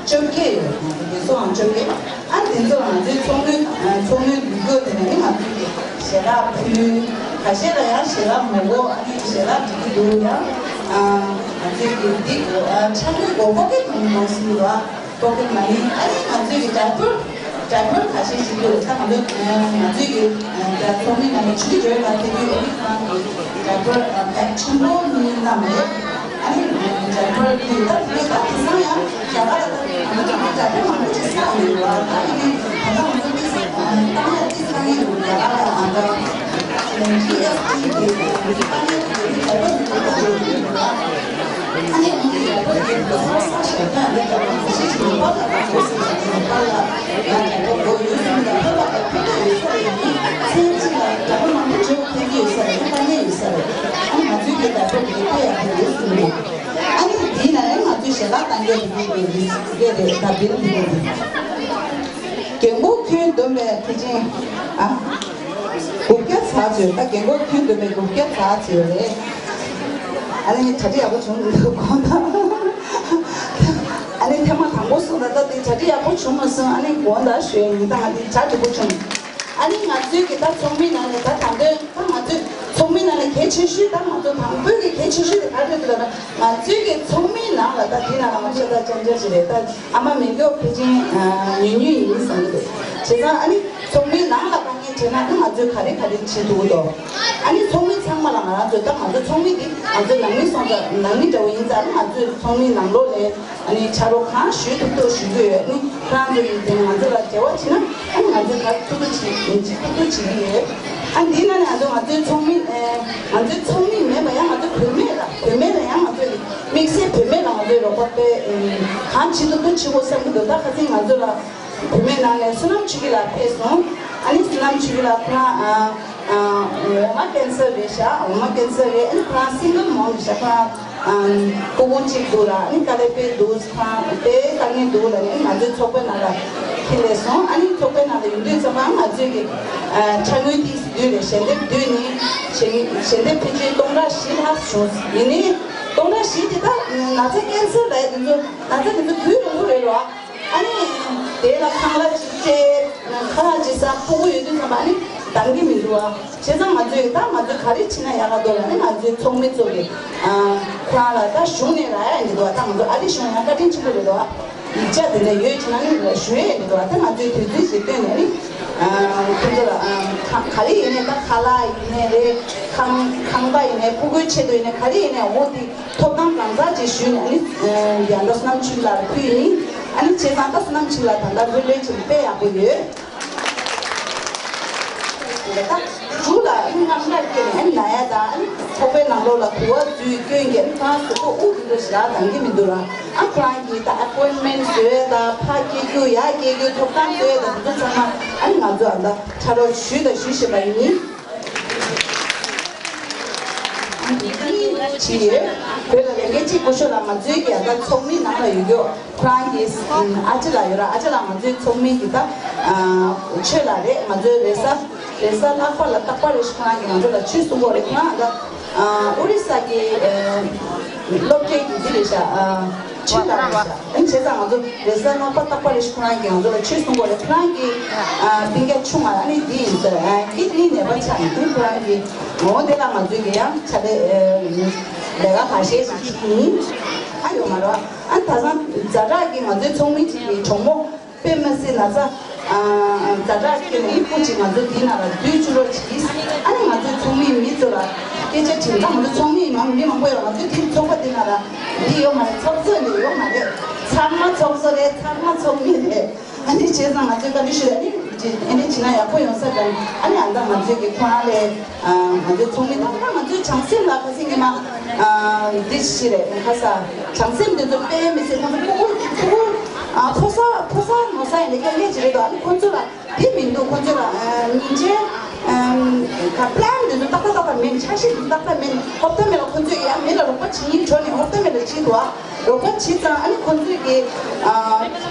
བཅོ་བརྒྱད་ཡོད། རྒན་གསོ་ཁང་བཅོ་བརྒྱད། ཨ་ནི་དེ་ཚོ་ང་ཚོའི་ཚོགས་མི་ཚོགས་མི་འདུས་སྐོར་དེ་ནས་ནི་ང་ཚོའི་གི་ཞལ་ལག་ཕུལ། ཁ་ཤས་ལ་ཡང་ཞལ་ལག་མི་དགོས། ཨ་ནི་ཞལ་ལག་སྒྲིག་གི་འདུག་ཡང་ང་ཚོའི་གི་འདི་ཕྲ་མོའི་གོ་སྐབས་མང་པོ་ཞིག་ཡོད། པོ་ཀེ་མ་ནི། ཨ་ནི་ང་ཚོའི་གི་ཌའི་པར་ཌའི་པར་ཁ་ཤས་ཤིག་ཡོད། ད་ང་ཚོ་ང་ཚོའི་གི་ད་ཚོགས་མི་ནང་ནས་ཆུ་ཚོད་བརྒྱད་ལ་ཕེབས་དུས་ཨ་ནི་ཁོ་རང་གི་ཌའི་པར་བེག་ཆེན་པོ་གཉིས་བསྣམས་རེད། ཨ་ནི་ཌའི་པར་དེ་ད་དེ་ད་དེང་སང་ཡང་རྒྱ་གར་ལ་ད་ང་ཚོ་ཌའི་པར་མང་པོ་ཅིག་བསགས་ཡོད་པ། ད་ཨ་ནི་ད་ལྟ་ང་ཚོ་ཏི་སི་ཨ་ནི་ཏང་ཡ་ཏི་སི་ཨ་ནི་རྒྱ་གར་ལ་ང་ཚོ་ཊི་ཨེས་ཊི་གི་ཏང་ཡ་ཏི་སི་ཨ་ནི་ཌའི་པར་དེ་ད་ལྟ་ང་ཚོ་ཌའི་པར་དེ་ད་ས་ཞབས་ཀྱང་ལས་ཀ་མང་པོ་ཞིག་ནེ་པཱལ་ལ་ད་ཚོགས་ཟིན་པ་ནེ་པཱལ་ལ། ང་ལ་ཡག་པོ་ཡོད་ཟེར་ན་ཕེབས་པ་དང་ཕེབས་ཀྱི་ཡོད་ས་རེད། ཚན་གཅིག་ལ་ཡག་པོ་མང་པོ་འཇོག་ཕེབས་ཀྱི་ཡོད་ས་རེད། དཀའ་ངལ་ཡོད་ས་རེད། ཨ་ནི་ང་ཚོའི་གི་ད་ཕེབས་ཀྱི་ཕེབས་ཡག་གི་ཡོད་ཟེར་ནས། ཨ་ནི་དེའི་ནང་ནས་ང་ཚོའི་ཞལ་ལག་གཏང་རྒྱུ་དེ་གི་གི་གི་རེད། ད་བིལ་འདི་གི་རྒན་གོག་ཁྱོན་བསྡོམས་པའི་ཕལ་ཆེར་ཨ་དགུ་བརྒྱ་ཙམ་ཡོད། ད་རྒན་གོག་ཁྱོན་བསྡོམས་པའི་དགུ་བརྒྱ་ཙམ་ཡོད་རེད། ཨ་ནི་གྲ་སྒྲིག་ཡག་པོ་བྱུང་མི་འདུག་དགོངས་དག་ཨ་ནི་ཐེངས་མ་དང་པོ་སོང་ད་ལྟ་དེ་གྲ་སྒྲིག་ཡག་པོ་བྱུང་མ་སོང་། ཨ་ནི་དགོངས་དག་ཞུ་ཡ་ཡིན། ད་ང་དེ་གྲ་སྒྲིག་པོ་བྱུང་། ཨ་ནི་ང་ཚོའི་གི་ད་ཚོགས་མི་ནང་ནས་ད་ད་འདོད་ད་ང་ཚོའི་ཚོགས་མི་ནང་ནས་གལ་ཆེ་ཤོས་ད་ང་ཚོ་དང་པོའི་གི་གལ་ཆེ་ཤོས་དེ་ག་རེ་རེད་ལབ་ན། ང་ཚོའི་གི་ཚོགས་མི་ནང་ལ་ད་དེ་ནང་ལ་ང་ཚོ་ད་ཅང་ཅང་ཞིག་རེད། ད་ཨ་མ་མེད་མགྱོགས་ཕལ་ཆེར་ཉུང་ཉུང་ཡིན་བསམ་གི་འདུག་བྱས་ཙང་ཨ་ནི་ཚོགས་མི་ནང་ལ་དཀའ་ངལ་འཕྲད་ན་ཨ་ང་ཚོས་ག་རེ་ག་རེ་བྱེད་ཐུབ་ཀྱི་འདུག་ཨ་ནི་ཚོགས་མི་ཚང་མ་ལ་ང་རང་ཚོས་ད་ང་ཚོ་ཚོགས་མི་འདི་ང་ཚོ་ནང་མི་སོང་ཙང་ནང་མི་འདྲ་བོ་ཡིན་ཙང་ཨ་ནི་ང་ཚོས་ཚོགས་མི་ནང་ལོགས་ནས་ཨ་ནི་ཕྱག་རོགས་གང་ཞུ་ཐུབ་ཐུབ་ཞུ་གི་ཡོད། ཨ་ནི་ཁོ་རང་ཚོ་གིས་དེ་ང་ཚོ་ལ་འབྲེལ་བ་བྱེད་ན་ཨ་ནི་ང་ཚོས་ག་ཐུབ་ཐུབ་བྱེད་ཐུབ་ཐུབ་བྱེད་ཀྱི་ཡོད། ཨ་ནི་འདི་ནང་ནས་ང་ཚོ་ང་ཚོའི་ཚོགས་མི་ང་ཚོའི་ཚོགས་མི་མིན་པ་ཡང་ང་ཚོ་བུད་མེད་ལ་བུད་མེད་ལ་ཡང་ང་ཚོས་དམིགས་བསལ་བུད་མེད་ལ་ང་ཚོས་རོགས་པ་སྤེལ་གང་བྱེད་ཐུབ་ཐུབ་བྱེད་དགོས་བསམ་གྱི་འདུག་ད་ཁ་སང་ང་ཚོ་ལ་བུད་མེད་ནང་ནས་བསོད་ནམས་ཆོས་སྐྱིད་ལགས་ཕེབས་སོང་། ཨ་ནི་བསོད་ནམས་ཆོས་སྐྱིད་ལགས་ཁོ་རང་ཨ་ཨ་འོ་མ་ཀན་སར་རེད་ཤག་འོ་མ་ཀན་སར་རེད། ཨ་ནི་ཁོ་རང་སིང་གལ་མོམ་རེད་ཤག་ཁོ་རང་ཨ་ཕྲུ་གུ་གཅིག་འདུག་ལ། ཨ་ནི་དཀའ་ལས་དཔེ་འདུག་ཁོ་རང་དཔེ་དཀའ་ངལ་འདུག་ལ་ནི་ང་ཚོའི་ཚོགས་པའི་ནང་ལ་ཁྱེར་སླེབས་སོང་། ཨ་ནི་ཚོགས་པའི་ནང་ལ་ཡོང་དུས་ཙམ་པ་ང་ཚོས་ཀྱི་ཨ་ཕྲ་མོའི་ཏིས་བསྡུས་རེད། ཞལ་འདེབས་བསྡུས་ནི་ཞལ་ཞལ་འདེབས་ཕལ་ཆེར་སྟོང་ཕྲག་བཞི་ལྷག་བྱུང་། ཡིན་ནའི་སྟོང་ཕྲག་བཞི་དེ་ད་ན་ཚ་ཀན་སར་ལ་དེ་ཚོ་ན་ཚ་དེ་ཚོ་དུས་རིང་པོ་རེད་རོ། ཨ་ནི་དེ་ལ་ཁང་གླ་ཅིག་སྤྲད། ཁ་ལག་ཅིག་ཟ། ཕྲུ་གུ་ཡོད་དུས་ཙམ་པ་ཨ་ནི་འདང་གི་མི་འདུག་ཨ། བྱས་ཙང་ང་ཚོས་ད་ང་ཚོས་ག་རེ་བྱེད་ན་ཡག་ག་འདུག་ལབ་ན་ང་ཚོའི་ཚོགས་མི་ཚོ་གིས་ཨ་ཁོ་རང་ལ་ད་གཞུང་ནས་རག་ཡ་ཡིན་འདུག་ཨ། ད་ང་ཚོ་ཨ་རི་གཞུང་ཡང་བཀའ་དྲིན་ཆེན་པོ་རེད་འདུག་ཨ། ཡིག་ཆ་དེ་འདྲ་ཡོད་བྱས་ན་ནི་ཞུ་ཡས་ཡིན་འདུག་ཨ། ད་ང་ཚོས་དུས་ཚོད་ཞིག་བཏོན་ནས་ནི་ཨ་ཁོ་ཚོ་ལ་ཨ་ག་ག་རེ་ཡིན་ནའི་ད་ཁ་ལག་ཡིན་ནའི་རེད། ཁང་ཁང་པ་ཡིན་ནའི་ཕྲུ་གུའི་ཆེད་དུ་ཡིན་ནའི་ག་རེ་ཡིན་ནའི་འོ་དེ། ཐོབ་ཐང་གང་ཟག་ཅིག་ཞུས་ནས་ནི་ཡང་ད་བསོད་ནམས་ཆོས་སྐྱིད་ལགས་ལ་ཕུལ་ཡིན། ཨ་ནི་བྱས་ཙང་ད་བསོད་ནམས་ཆོས་སྐྱིད་ལགས་ད་ལྟ་ལྷོད་ལྷོད་བྱས་ནས་དཔེ་ཡག་པོ་ཡོད། ད་མཇུག་ལ་ཨ་ནི་རྔམ་སྐྲག་སྐྱེས་ནས་ཨ་ནི་ན་ཡ་དང་ཨ་ནི་ཚོགས་པའི་ནང་ལོགས་ལ་གོ་བ་འཛུལ་སྐྱོན་གྱི་ཨ་ནི་ཁོ་རང་གཟུགས་པོ་དབུགས་དེ་འདྲ་ཞེ་དྲག་འདང་གི་མི་འདུག་ར། ཨ་ཁོ་རང་གིས་ད་ཨ་པོའིན་མེན་བཟོས་དང་ཕར་སྐྱེལ་རྒྱུ་ཡར་སྐྱེལ་རྒྱུ་ཐོབ་ཐང་བཟོས་དང་དེ་ཚོ་ཚང་མ་ཨ་ནི་ང་ཚོ་ཨ་ད་ཕྱག་རོགས་ཞུས་དང་ཞུ་བཞིན་པ་ཡིན། ཅི་ཡོད། བོད་ལ་ལས་འགན་གཅིག་པུ་ཤོ་ལ་ང་ཚོའི་གི་ད་ཚོགས་མི་ནང་ལ་ཡོད་རྒྱུ་ཁོ་རང་གི་ཨ་ཅེ་ལགས་ཡོད་ར། ཨ་ཅེ་ལགས་ང་ཚོའི་ཚོགས་མི་གི་ད་ཆོས་ལགས་རེད། ང་ཚོའི་རེས་གཟའ་རེས་གཟའ་ལྷག་པ་ལ་རྟག་པར་རེ་ཞིག་ཁོ་རང་གི་ང་ཚོ་ལ་ཆོས་གསུང་གི་ཡོད་རེད། ཁོ་རང་ད་ཨོ་རི་ས་གི་སློབ་གྲྭའི་གི་འདི་རེད་ཤག་ཆོས་དང་རེད་ཤག་ཨ་ནི་བྱས་ཙང་ང་ཚོ་རེས་གཟའ་ལྷག་པ་རྟག་པར་རེ་ཞིག་ཁོ་རང་གིས་ང་ཚོ་ལ་ཆོས་གསུང་གི་ཡོད་རེད། ཁོ་རང་གི་ཨ་སྤུན་ཀྱག་ཆུང་མ་ཨ་ནི་འདི་ཡིན་ཟེར། ཨ་ཀིཌ་ནི་ནད་པ་ཆགས་ཡིན་དུས་ཁོ་རང་གིས་འོ་དེ་ལ་ང་ཚོས་ཀྱི་ཡང་ཕྱག་ལས་ལས་ཀ་ཁ་ཤས་ཤིག་བྱེད་ཀྱི་ཡིན། ཨ་ཡོད་མ་རེད། ཨ་ད་ཆ་ཛ་དྲག་གི་ང་ཚོའི་ཚོགས་མི་གཅིག་གི་གྲོགས་མོ། དཔེ་མི་སྲིད་ན་ཚ། ཛ་དྲག་སྐྱེས་ནས་སྐུ་མཁྱེན། ང་ཚོ་འདི་ན་ལ་བསྡུས་བཅུག་རོགས་གྱིས། ཨ་ནི་ང་ཚོའི་ཚོགས་མིའི་མི་ཚོ་ལ་སྐད་ཆ་དྲིས་ན། ང་ཚོ་ཚོགས་མི་མང་མི་མང་པོ་ཡོད། ང་ཚོའི་དེའི་ཚོགས་པ་འདི་ན་ལ་འདི་ཡོད་མ་རེད། ཚོགས་གཙོ་འདི་ཡོད་མ་རེད། ཚང་མ་ཚོགས་གཙོ་རེད། ཚང་མ་ཚོགས་མི་རེད། ཨ་ནི་བྱས་ཙང་ང་ཚོས་བཀའ་འདྲི་ཞུ་ཡ་ནི་ཨ་ནི་བྱས་ན་ཡག་པོ་ཡོང་ས་དང་། ཨ་ནི་ཨ་ད་ང་ཚོས་ཀྱི་ཁོ་རང་ལས། ང་ཚོའི་ཚོགས་མི་དང་ད་ང་ཚོའི་བྱང་སེམས་ལ་ཁ་སང་ཉི་མ་འདི་ཞིག་རེད། ཁ་ས་བྱང་སེམས་འདི་ཚོ་དཔེ་མི་སྲིད། ཁོང་ཚོ་ཕྲུ་གུ་ཕྲུ་གུ་ཕོ་གསར་ཕོ་གསར་མོ་གསར་ཡིན་ན་སྐྱེ་ལས་ཅི་རེད་དོ། ཨ་ནི་ཁོང་ཚོ་ལ་དེ་མི་འདུག་ཁོང་ཚོ་ལ་ཉིན་བྱེད་ཀ་པི་ལན་འདི་ཚོ་ཏག་ཏག་ཏག་ཏག་མེད། འཆར་གཞི་འདི་ཏག་ཏག་མེད། ཧོབ་ཏེ་མེད་ལ་ཁོང་ཚོས་ཡང་མི་ལ་རོགས་པ་བྱེད་སྙིང་བྲོ་ནས་ཧོབ་ཏེ་མེད་ལ་བྱེད་འདུག་ཨ་རོགས་པ་བྱེད་ཙང་ཨ་ནི་ཁོང་ཚོས་ཀྱི་ཨ་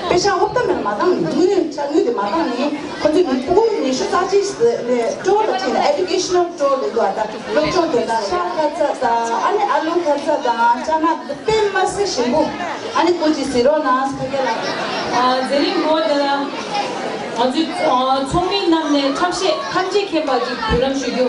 པེ་ཤ་ཧོབ་ཏེ་མེད་ལ་མ་བཏང་ནས་དངུལ་འཆར་དངུལ་དེ་མ་བཏང་ནས། ཁོ་ཚོའི་མི་ཕྲུ་གུ་ཉི་ཤུ་རྩ་གཅིག་ལས་སྤྲོ་ལ་ཁྲིད་ནས་ཨེ་ཌུ་ཀེ་ཤ་ནལ་སྤྲོ་ལས་འདུག་ཨ་ད་སློབ་སྦྱོང་དོན་དག་ཤ་ཁ་ཚ་དང་ཨ་ནི་ཨ་ལུ་ཁ་ཚ་དང་ཅ་ན་དཔེ་མ་སྲིད་ཞིམ་པོ། ཨ་ནི་སྐུ་མཁྱེན་གཟིགས་རོགས་གནང་ཕ་གི་ལ། ཨ་ཛེ་རིང་གོ་ད་ལ་ང་ཚོའི་ཚོགས་མི་རྣམས་ནས་འཁྲབ་གཞས་ཐམས་ཅད་མཁྱེན་པ་ཅིག་བུ་ལམ་ཞུ་རྒྱུ།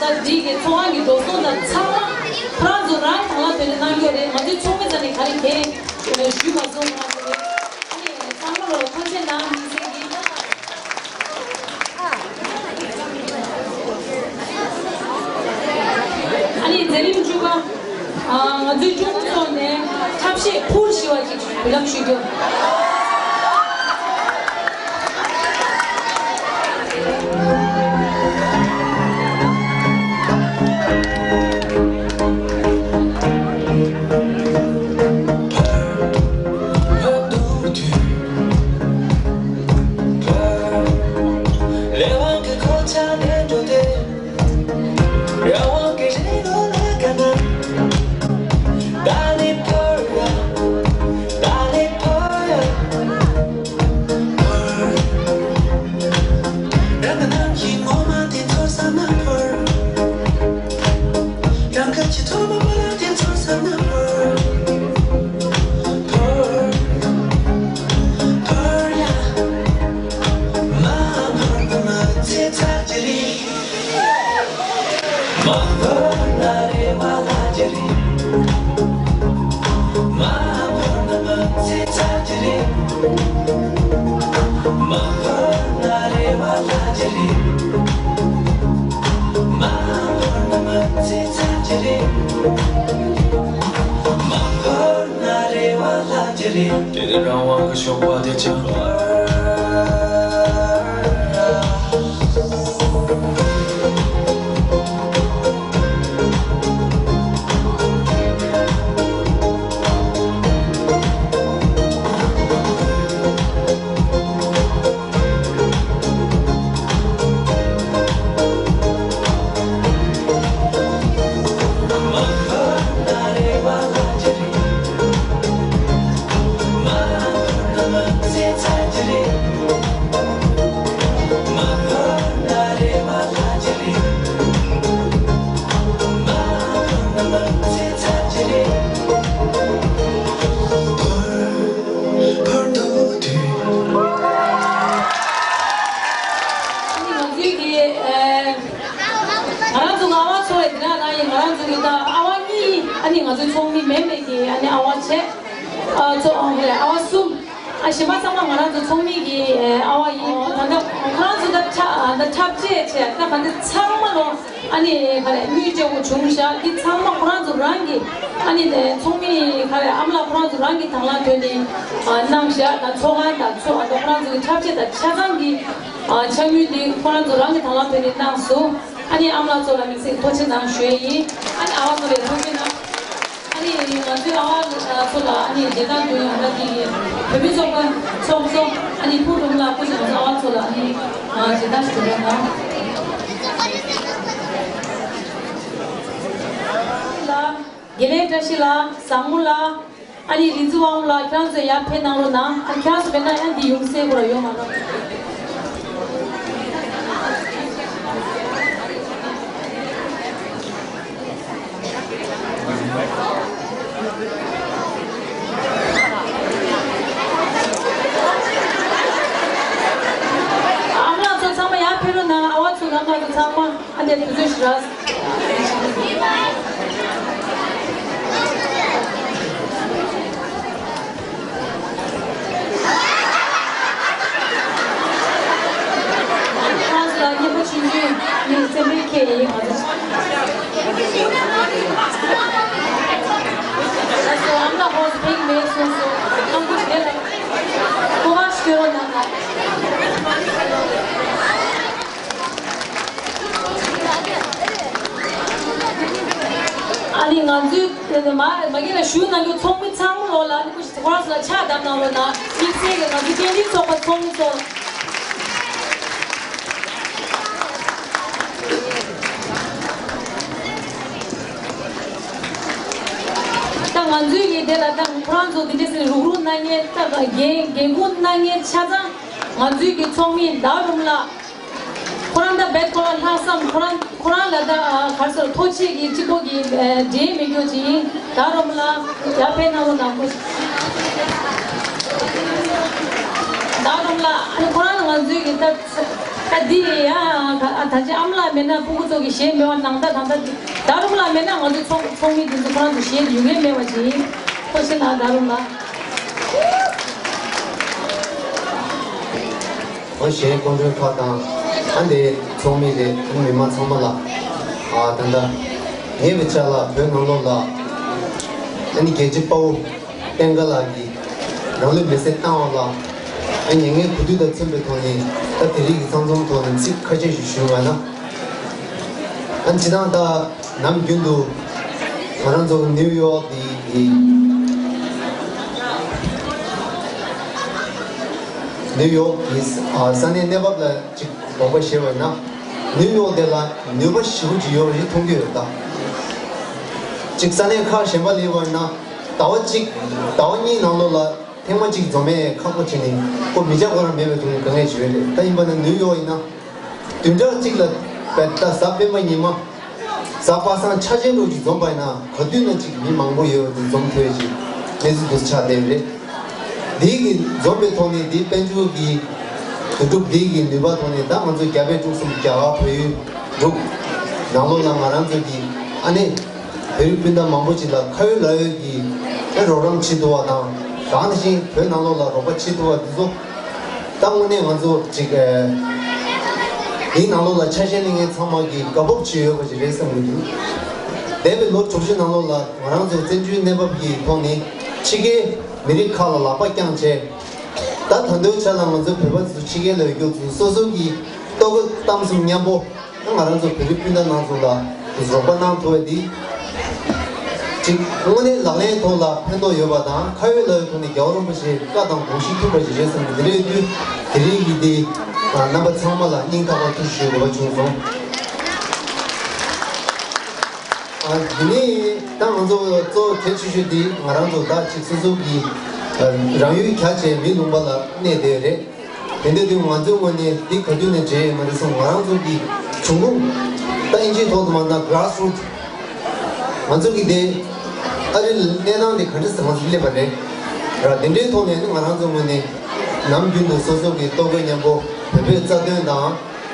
འདི་གི་ཚོགས་ཁང་གི་འགྲོ་སོང་དང་ཚང་མ་ཁོ་རང་ཚོ་རང་གི་དང་བླངས་ཐོག་ནས་གནང་གི་ཡོད་རེད། ང་ཚོའི་ཚོགས་མི་རྩ་ནས་ག་རེ་གང་ཞུས་མ་སོང་། ང་ཚོ་རེད། ཨ་ནི་ཚང་མ་ལ་ཐུགས་རྗེ་གནང་ཡིན་ཟེར་གྱི། ཨ་ནི་མཛད་རིམ་བཅུ་པ། ཨ། ང་ཚོའི་ཀྲུང་གོ་ཚོགས་ནས་ཐབས་ཤེས་ཕུར་ཞེས་པ་ཅིག་འབུལ་ལམ་ཞུ་རྒྱུ། དེ་ནི་རང་དབང་གི་ཞོགས་པ་དེ་ཅང་། ཨ་ནི་ང་ཚོའི་གི་ཨ། ང་རང་ཚོ་ཨ་བ་ཚོ་ཡི་དེ་ན་ན་ཡི་ང་རང་ཚོ་གི་ད་ཨ་བ་གཉིས། ཨ་ནི་ང་ཚོའི་ཚོགས་མི་མེད་མེད་གི་ཨ་ནི་ཨ་བ་བྱས། ཨ་ཚོ་ཨ་ཧེ་ཨ་བ་གསུམ། ཨ་གཞན་པ་ཚང་མ་ང་རང་ཚོ་ཚོགས་མི་གི་ཨ་བ་ཡིན། ད་ལྟ་ཁོ་རང་ཚོ་ད་འཁྲབ་ད་འཁྲབ་ཆས་བྱས་ད་ག་འདི་ཚང་མ་ལོ། ཨ་ནི་ག་རེ་དངུལ་སྤྲད་དགོས་བྱུང་ཤག་འདི་ཚང་མ་ཁོ་རང་ཚོ་རང་གི་ཨ་ནི་ཚོགས་མི་ག་རེ་ཨ་མ་ལགས་ཁོ་རང་ཚོ་རང་གི་དང་བླངས་ཐོག་ནས་ཨ་གནང་ཤག་ད་ཚོགས་ཁང་དང་ཚོགས་ཨ་ད་ཁོ་རང་ཚོ་གི་འཁྲབ་ཆས་དང་ཆ་ཚང་གི་ཨ་ཆ་དངུལ་འདི་ཁོ་རང་ཚོ་རང་གི་དང་བླངས་ཐོག་ནས་གནང་སོང་། ཨ་ནི་ཨ་མ་ལགས་ཚོ་ལ་དམིགས་བསལ་ཐུགས་རྗེ་གནང་ཞུ་ཡས་ཡིན། ཨ་ནི་ཨ་བ་ཚོ་ལ་ཐུགས་རྗེ་གནང་། ཨ་ནི་ང་ཚོའི་ཨ་བ་ཚོ་ལ་ཨ་ནི་མཇལ་དར་འདོན་ཡོང་ད་འདི་ཡི་བོད་མི་ཚོགས་པ་ཚོགས་གཙོ་ཨ་ནི་ཕུར་སྒྲོལ་མ་ལགས་སྐུ་མཁྱེན། ང་ཚོ་ཨ་བ་ཚོ་ལ་ཨ་ནི་མཇལ་དར་ཞིག་འདོན་གནང་། དགེ་ལེགས་བཀྲ་ཤིས་ལགས། བཟང་མོ་ལགས། ཨ་ནི་རིག་འཛིན་དབང་མོ་ལགས། ཁྱེད་རང་ཚོ་ཡར་ཕེབས་གནང་རོགས་གནང་། ཨ་ཁྱེད་རང་ཚོ་མེད་ན་ཡང་འདི་ཡུམ་སྲས་ཁོ་ར་ཡོང་མ་གནང་། ཨ་མ་ལགས་ཚོ་ཚང་མ་ཡར་ཕེབས་རོགས་གནང་། ཨ་བ་ཚོ་རྣམ་པ་ཚོ་ཚང་མ། ཨ་འདྲས་དུས་ཚོད་ཞིག་རག་ཁོང་ཚོ་ལ་མཉེས་པོ་ཆུང་ཆུང་ནི་སེམས་པའི་ཁྱེད་ཡིན་ང་ཚོ། ཨ་ཚོ་ཨ་མ་ལགས་ཁོང་ཚོ་ཕེབས་མེད་གསུངས་སོང་། ཨ་ཁུ་དེ་ལ་ཁོ་བ་སྐྱོ་རོགས་གནང་། ཨ་ནི་ང་ཚོའི་དེ་ནས་མ་མ་གི་ལ་ཞུགས་གནང་རྒྱུ་ཚོགས་མི་ཚང་མ་ལོ་ལ་ཨ་ནི་ཁོ་ཞིག་ཁོ་རང་ཚོ་ལ་ཕྱག་བརྡབ་གནང་རོགས་གནང་། དམིགས་བསལ་གྱི་ང་ཚོའི་སྐད་འཕྲིན་ཚོགས་པ་ཚོགས་མི་ཚོ། ད་ང་ཚོའི་གི་དེ་ལ་ད་ཁོ་རང་ཚོ་དེ་འདྲས་སེ་རུག་རུག་གནང་མཁན། ད་འགན་འགན་ཁུར་གནང་མཁན་ཆ་ཚང་ང་ཚོའི་གི་ཚོགས་མི་ཟླ་རུམ་ལགས། ཁོ་རང་ད་རྦད་ཁོ་རང་ལྷག་བསམ། ཁོ་རང་ཁོ་རང་ལ་ད་ག་རེ་ཟེར། ཐུགས་རྗེ་གི་གཅིག་པོ་གི་འབྲེལ་མི་འགྱོ་ཅིག་ཡིན། ཟླ་རུམ་ལགས་ཡར་ཕེབས་གནང་རོགས་གནང་། ཁོ་ཟླ་རུམ་ལགས་ཨ་ནི་ཁོ་རང་ལ་ང་ཚོའི་གི་ད། འདི་ཡང་ད་ཅི་ཨ་མ་ལགས་མེད་ན་སྤུ་གུ་ཚོ་གི་གཞས་མེད་པ་ནང་ད་ད་ད་ད་རུང་ལ་མེད་ན་ང་ཚོ་ཚོགས་ཚོགས་མི་འདི་ཚོ་ཁོ་རང་ཚོ་གཞས་ཡོད་མཁན་མེད་པ་ཅིག་ཡིན། ཁོ་ཤི་ལ་ད་རུང་ལ། ཨོ་གཞས་སྐོང་འདོན་ཁག་དང་ཨ་འདི་ཚོགས་མི་རེད། ཨ་མི་མང་ཚང་མ་ལ་ཨ་ད་ད་ངེད་པའི་ཆ་ལ་བོད་ནང་ལོགས་ལ་ཨ་ནི་རྒྱལ་གཅེས་དཔའ་བོ་བསྟན་དགའ་ལགས་ཀྱིས་རང་ལུས་མེར་སྲེག་བཏང་བ་ལ་ཨ་མྱ་ངན་གུས་འདུད་དང་མཚོན་པའི་ཐོག་ནས་ད་དེ་རིང་གི་ཚང་འཛོམས་ཐོག་ནས་ཚིག་ཁ་ཤས་ཤིག་ཞུས་པ་ན། ཨ་ནི་སྤྱིར་བཏང་ད་ནམ་རྒྱུན་དུ་ང་རང་ཚོ་ནིའུ་ཡོག་དེ་ནིའུ་ཡོག་གི་ས་གནས་གནས་བབ་ལ་ཅིག་དགོངས་པ་བཞེས་པ་ན། ནིའུ་ཡོག་དེ་ལ་ནུས་པ་ཞེ་པོ་ཅིག་ཡོད་པ་ཞིག་མཐོང་གི་ཡོད་ད། ཅིག་ས་གནས་ཁག་གཞན་པ་ལ་ཡོད་པ་ན་ཟླ་བ་གཅིག་ཟླ་བ་གཉིས་ནང་ལོགས་ལ་ཐེངས་མ་གཅིག་འཛོམས་མེད་ཁག་པོ་བྱས་ནས་ཁོ་མི་བྱ་ཁོ་རང་མེད་པའི་ཐོག་ནས་དཀའ་ངལ་ཅིག་ཡོད་རེད། ད་ཡིན་པ་ན་ནིའུ་ཡོག་ཡིན་ན། བདུན་ཕྲག་གཅིག་ལ་བལ་ད་གཟའ་སྤེན་པ་ཉི་མ། གཟའ་པ་སངས་འཆར་ཅན་ལུགས་ཀྱི་འཛོམས་པ་ཡིན་ན་ག་དུས་ན་ཅིག་མི་མང་པོ་ཡོད་དེ་འཛོམས་ཐུབ་ཅིག་གནས་ཚུལ་དུ་ཆགས་བསྡད་རེད། འདི་གི་འཛོམས་པའི་ཐོག་ནས་འདི་དཔལ་འབྱོར་གྱི་དུས་སྒྲུབ་འདི་གི་ནུས་པ་ཐོག་ནས་ད་ང་ཚོ་རྒྱ་བལ་འབྲུག་གསུམ་རྒྱ་གར་བལ་ཡུལ་འབྲུག་ནང་ལོགས་ལ་ང་རང་ཚོ་གི་ཨ་ནི་བོད་རིགས་སྤུན་ཟླ་མང་པོ་ཅིག་ལ་ཁ་ཡོད་ལག་ཡོད་ཀྱི་རོགས་རམ་བྱེད་ཐུབ་པ་དང་། དེ་ནང་བཞིན་བོད་ནང་ལོགས་ལ་རོགས་པ་བྱེད་ཐུབ་པ་འདི་ཚོ། ད་དངོས་གནས་ང་ཚོ་ཅིག་ཨ། འདིའི་ནང་ལོགས་ལ་ཆ་ཤས་ལེན་མཁན་ཚང་མ་གིས་དགའ་སྤོབས་བྱེད་འོས་པ་ཞིག་རེད་བསམ་གྱི་འདུག་འདས་པའི་ལོ་དྲུག་ཅུ་ནང་ལོགས་ལ་ང་རང་ཚོ་བཙན་བྱོལ་གནས་བབ་ཀྱི་ཐོག་ནས་ཕྱི་རྒྱལ་མི་རིགས་ཁག་ལ་ལག་པ་བརྐྱངས་བྱས། ད་ད་ལྟའི་ཆ་ལ་ང་ཚོ་བོད་པ་ཚོ་ཕྱི་རྒྱལ་ལ་ཡོད་རྒྱུ་ཚོ་སོ་སོ་གི་ལྟོ་གོས་གཏམ་གསུམ་མཉམ་པོ། ང་རང་ཚོ་བོད་རིགས་སྤུན་ཟླ་ནང་ཚོ་ལ་རོགས་པ་གནང་ཐུབ་པ་འདི། གཅིག་དངོས་གནས་ལག་ལེན་ཐོག་ལ་ཕན་ཐོགས་ཡོད་པ་དང་ཁ་ཡོད་ལག་ཡོད་ཐོག་ནས་རྒྱལ་བ་རིན་པོ་ཆེའི་བཀའ་དང་དགོངས་གཞི་མཐུན་པ་ཞིག་རེད་བསམ་གྱི་འདི་རེད་དུས་དེ་རིང་གི་འདི་རྣམ་པ་ཚང་མ་ལ་སྙིང་ཐག་པ་ཐུགས་ཞུ་དགོས་པ་བྱུང་སོང་། འདི་ནས་ད་ང་ཚོ་གཙོ་བོ་གལ་ཆེ་ཤོས་འདི་ང་རང་ཚོ་ད་ཅིག་སོ་སོ་གི་རང་ཡུལ་གྱར་བྱས་མིའི་ལུང་པ་ལ་གནས་བསྡད་ཡོད་རེད། དེ་འདྲ་དུས་ང་ཚོའི་ངོས་ནས་འདི་ག་དུས་ནས་བྱས་ཡོད་མ་རེད་སོང་། ང་རང་ཚོ་གི་འབྱུང་ཁུངས་ད་ཨིན་ཇིའི་ཐོག་ཏུ་མ་ན་grassroot། ང་ཚོ་གི་དེ་ཨ་རི་གནས་སྟངས་དེ་ག་འདྲ་ཟེར་ང་ཚོ་སླེབས་པ་རེད། ར་དེ་འདྲའི་ཐོག་ནས་ནི་ང་རང་ཚོའི་ངོས་ནས་ནམ་རྒྱུན་དུ་སོ་སོ་གི་ལྟོ་གོས་མཉམ་པོ་བོད་པའི་རྩ་དོན་དང་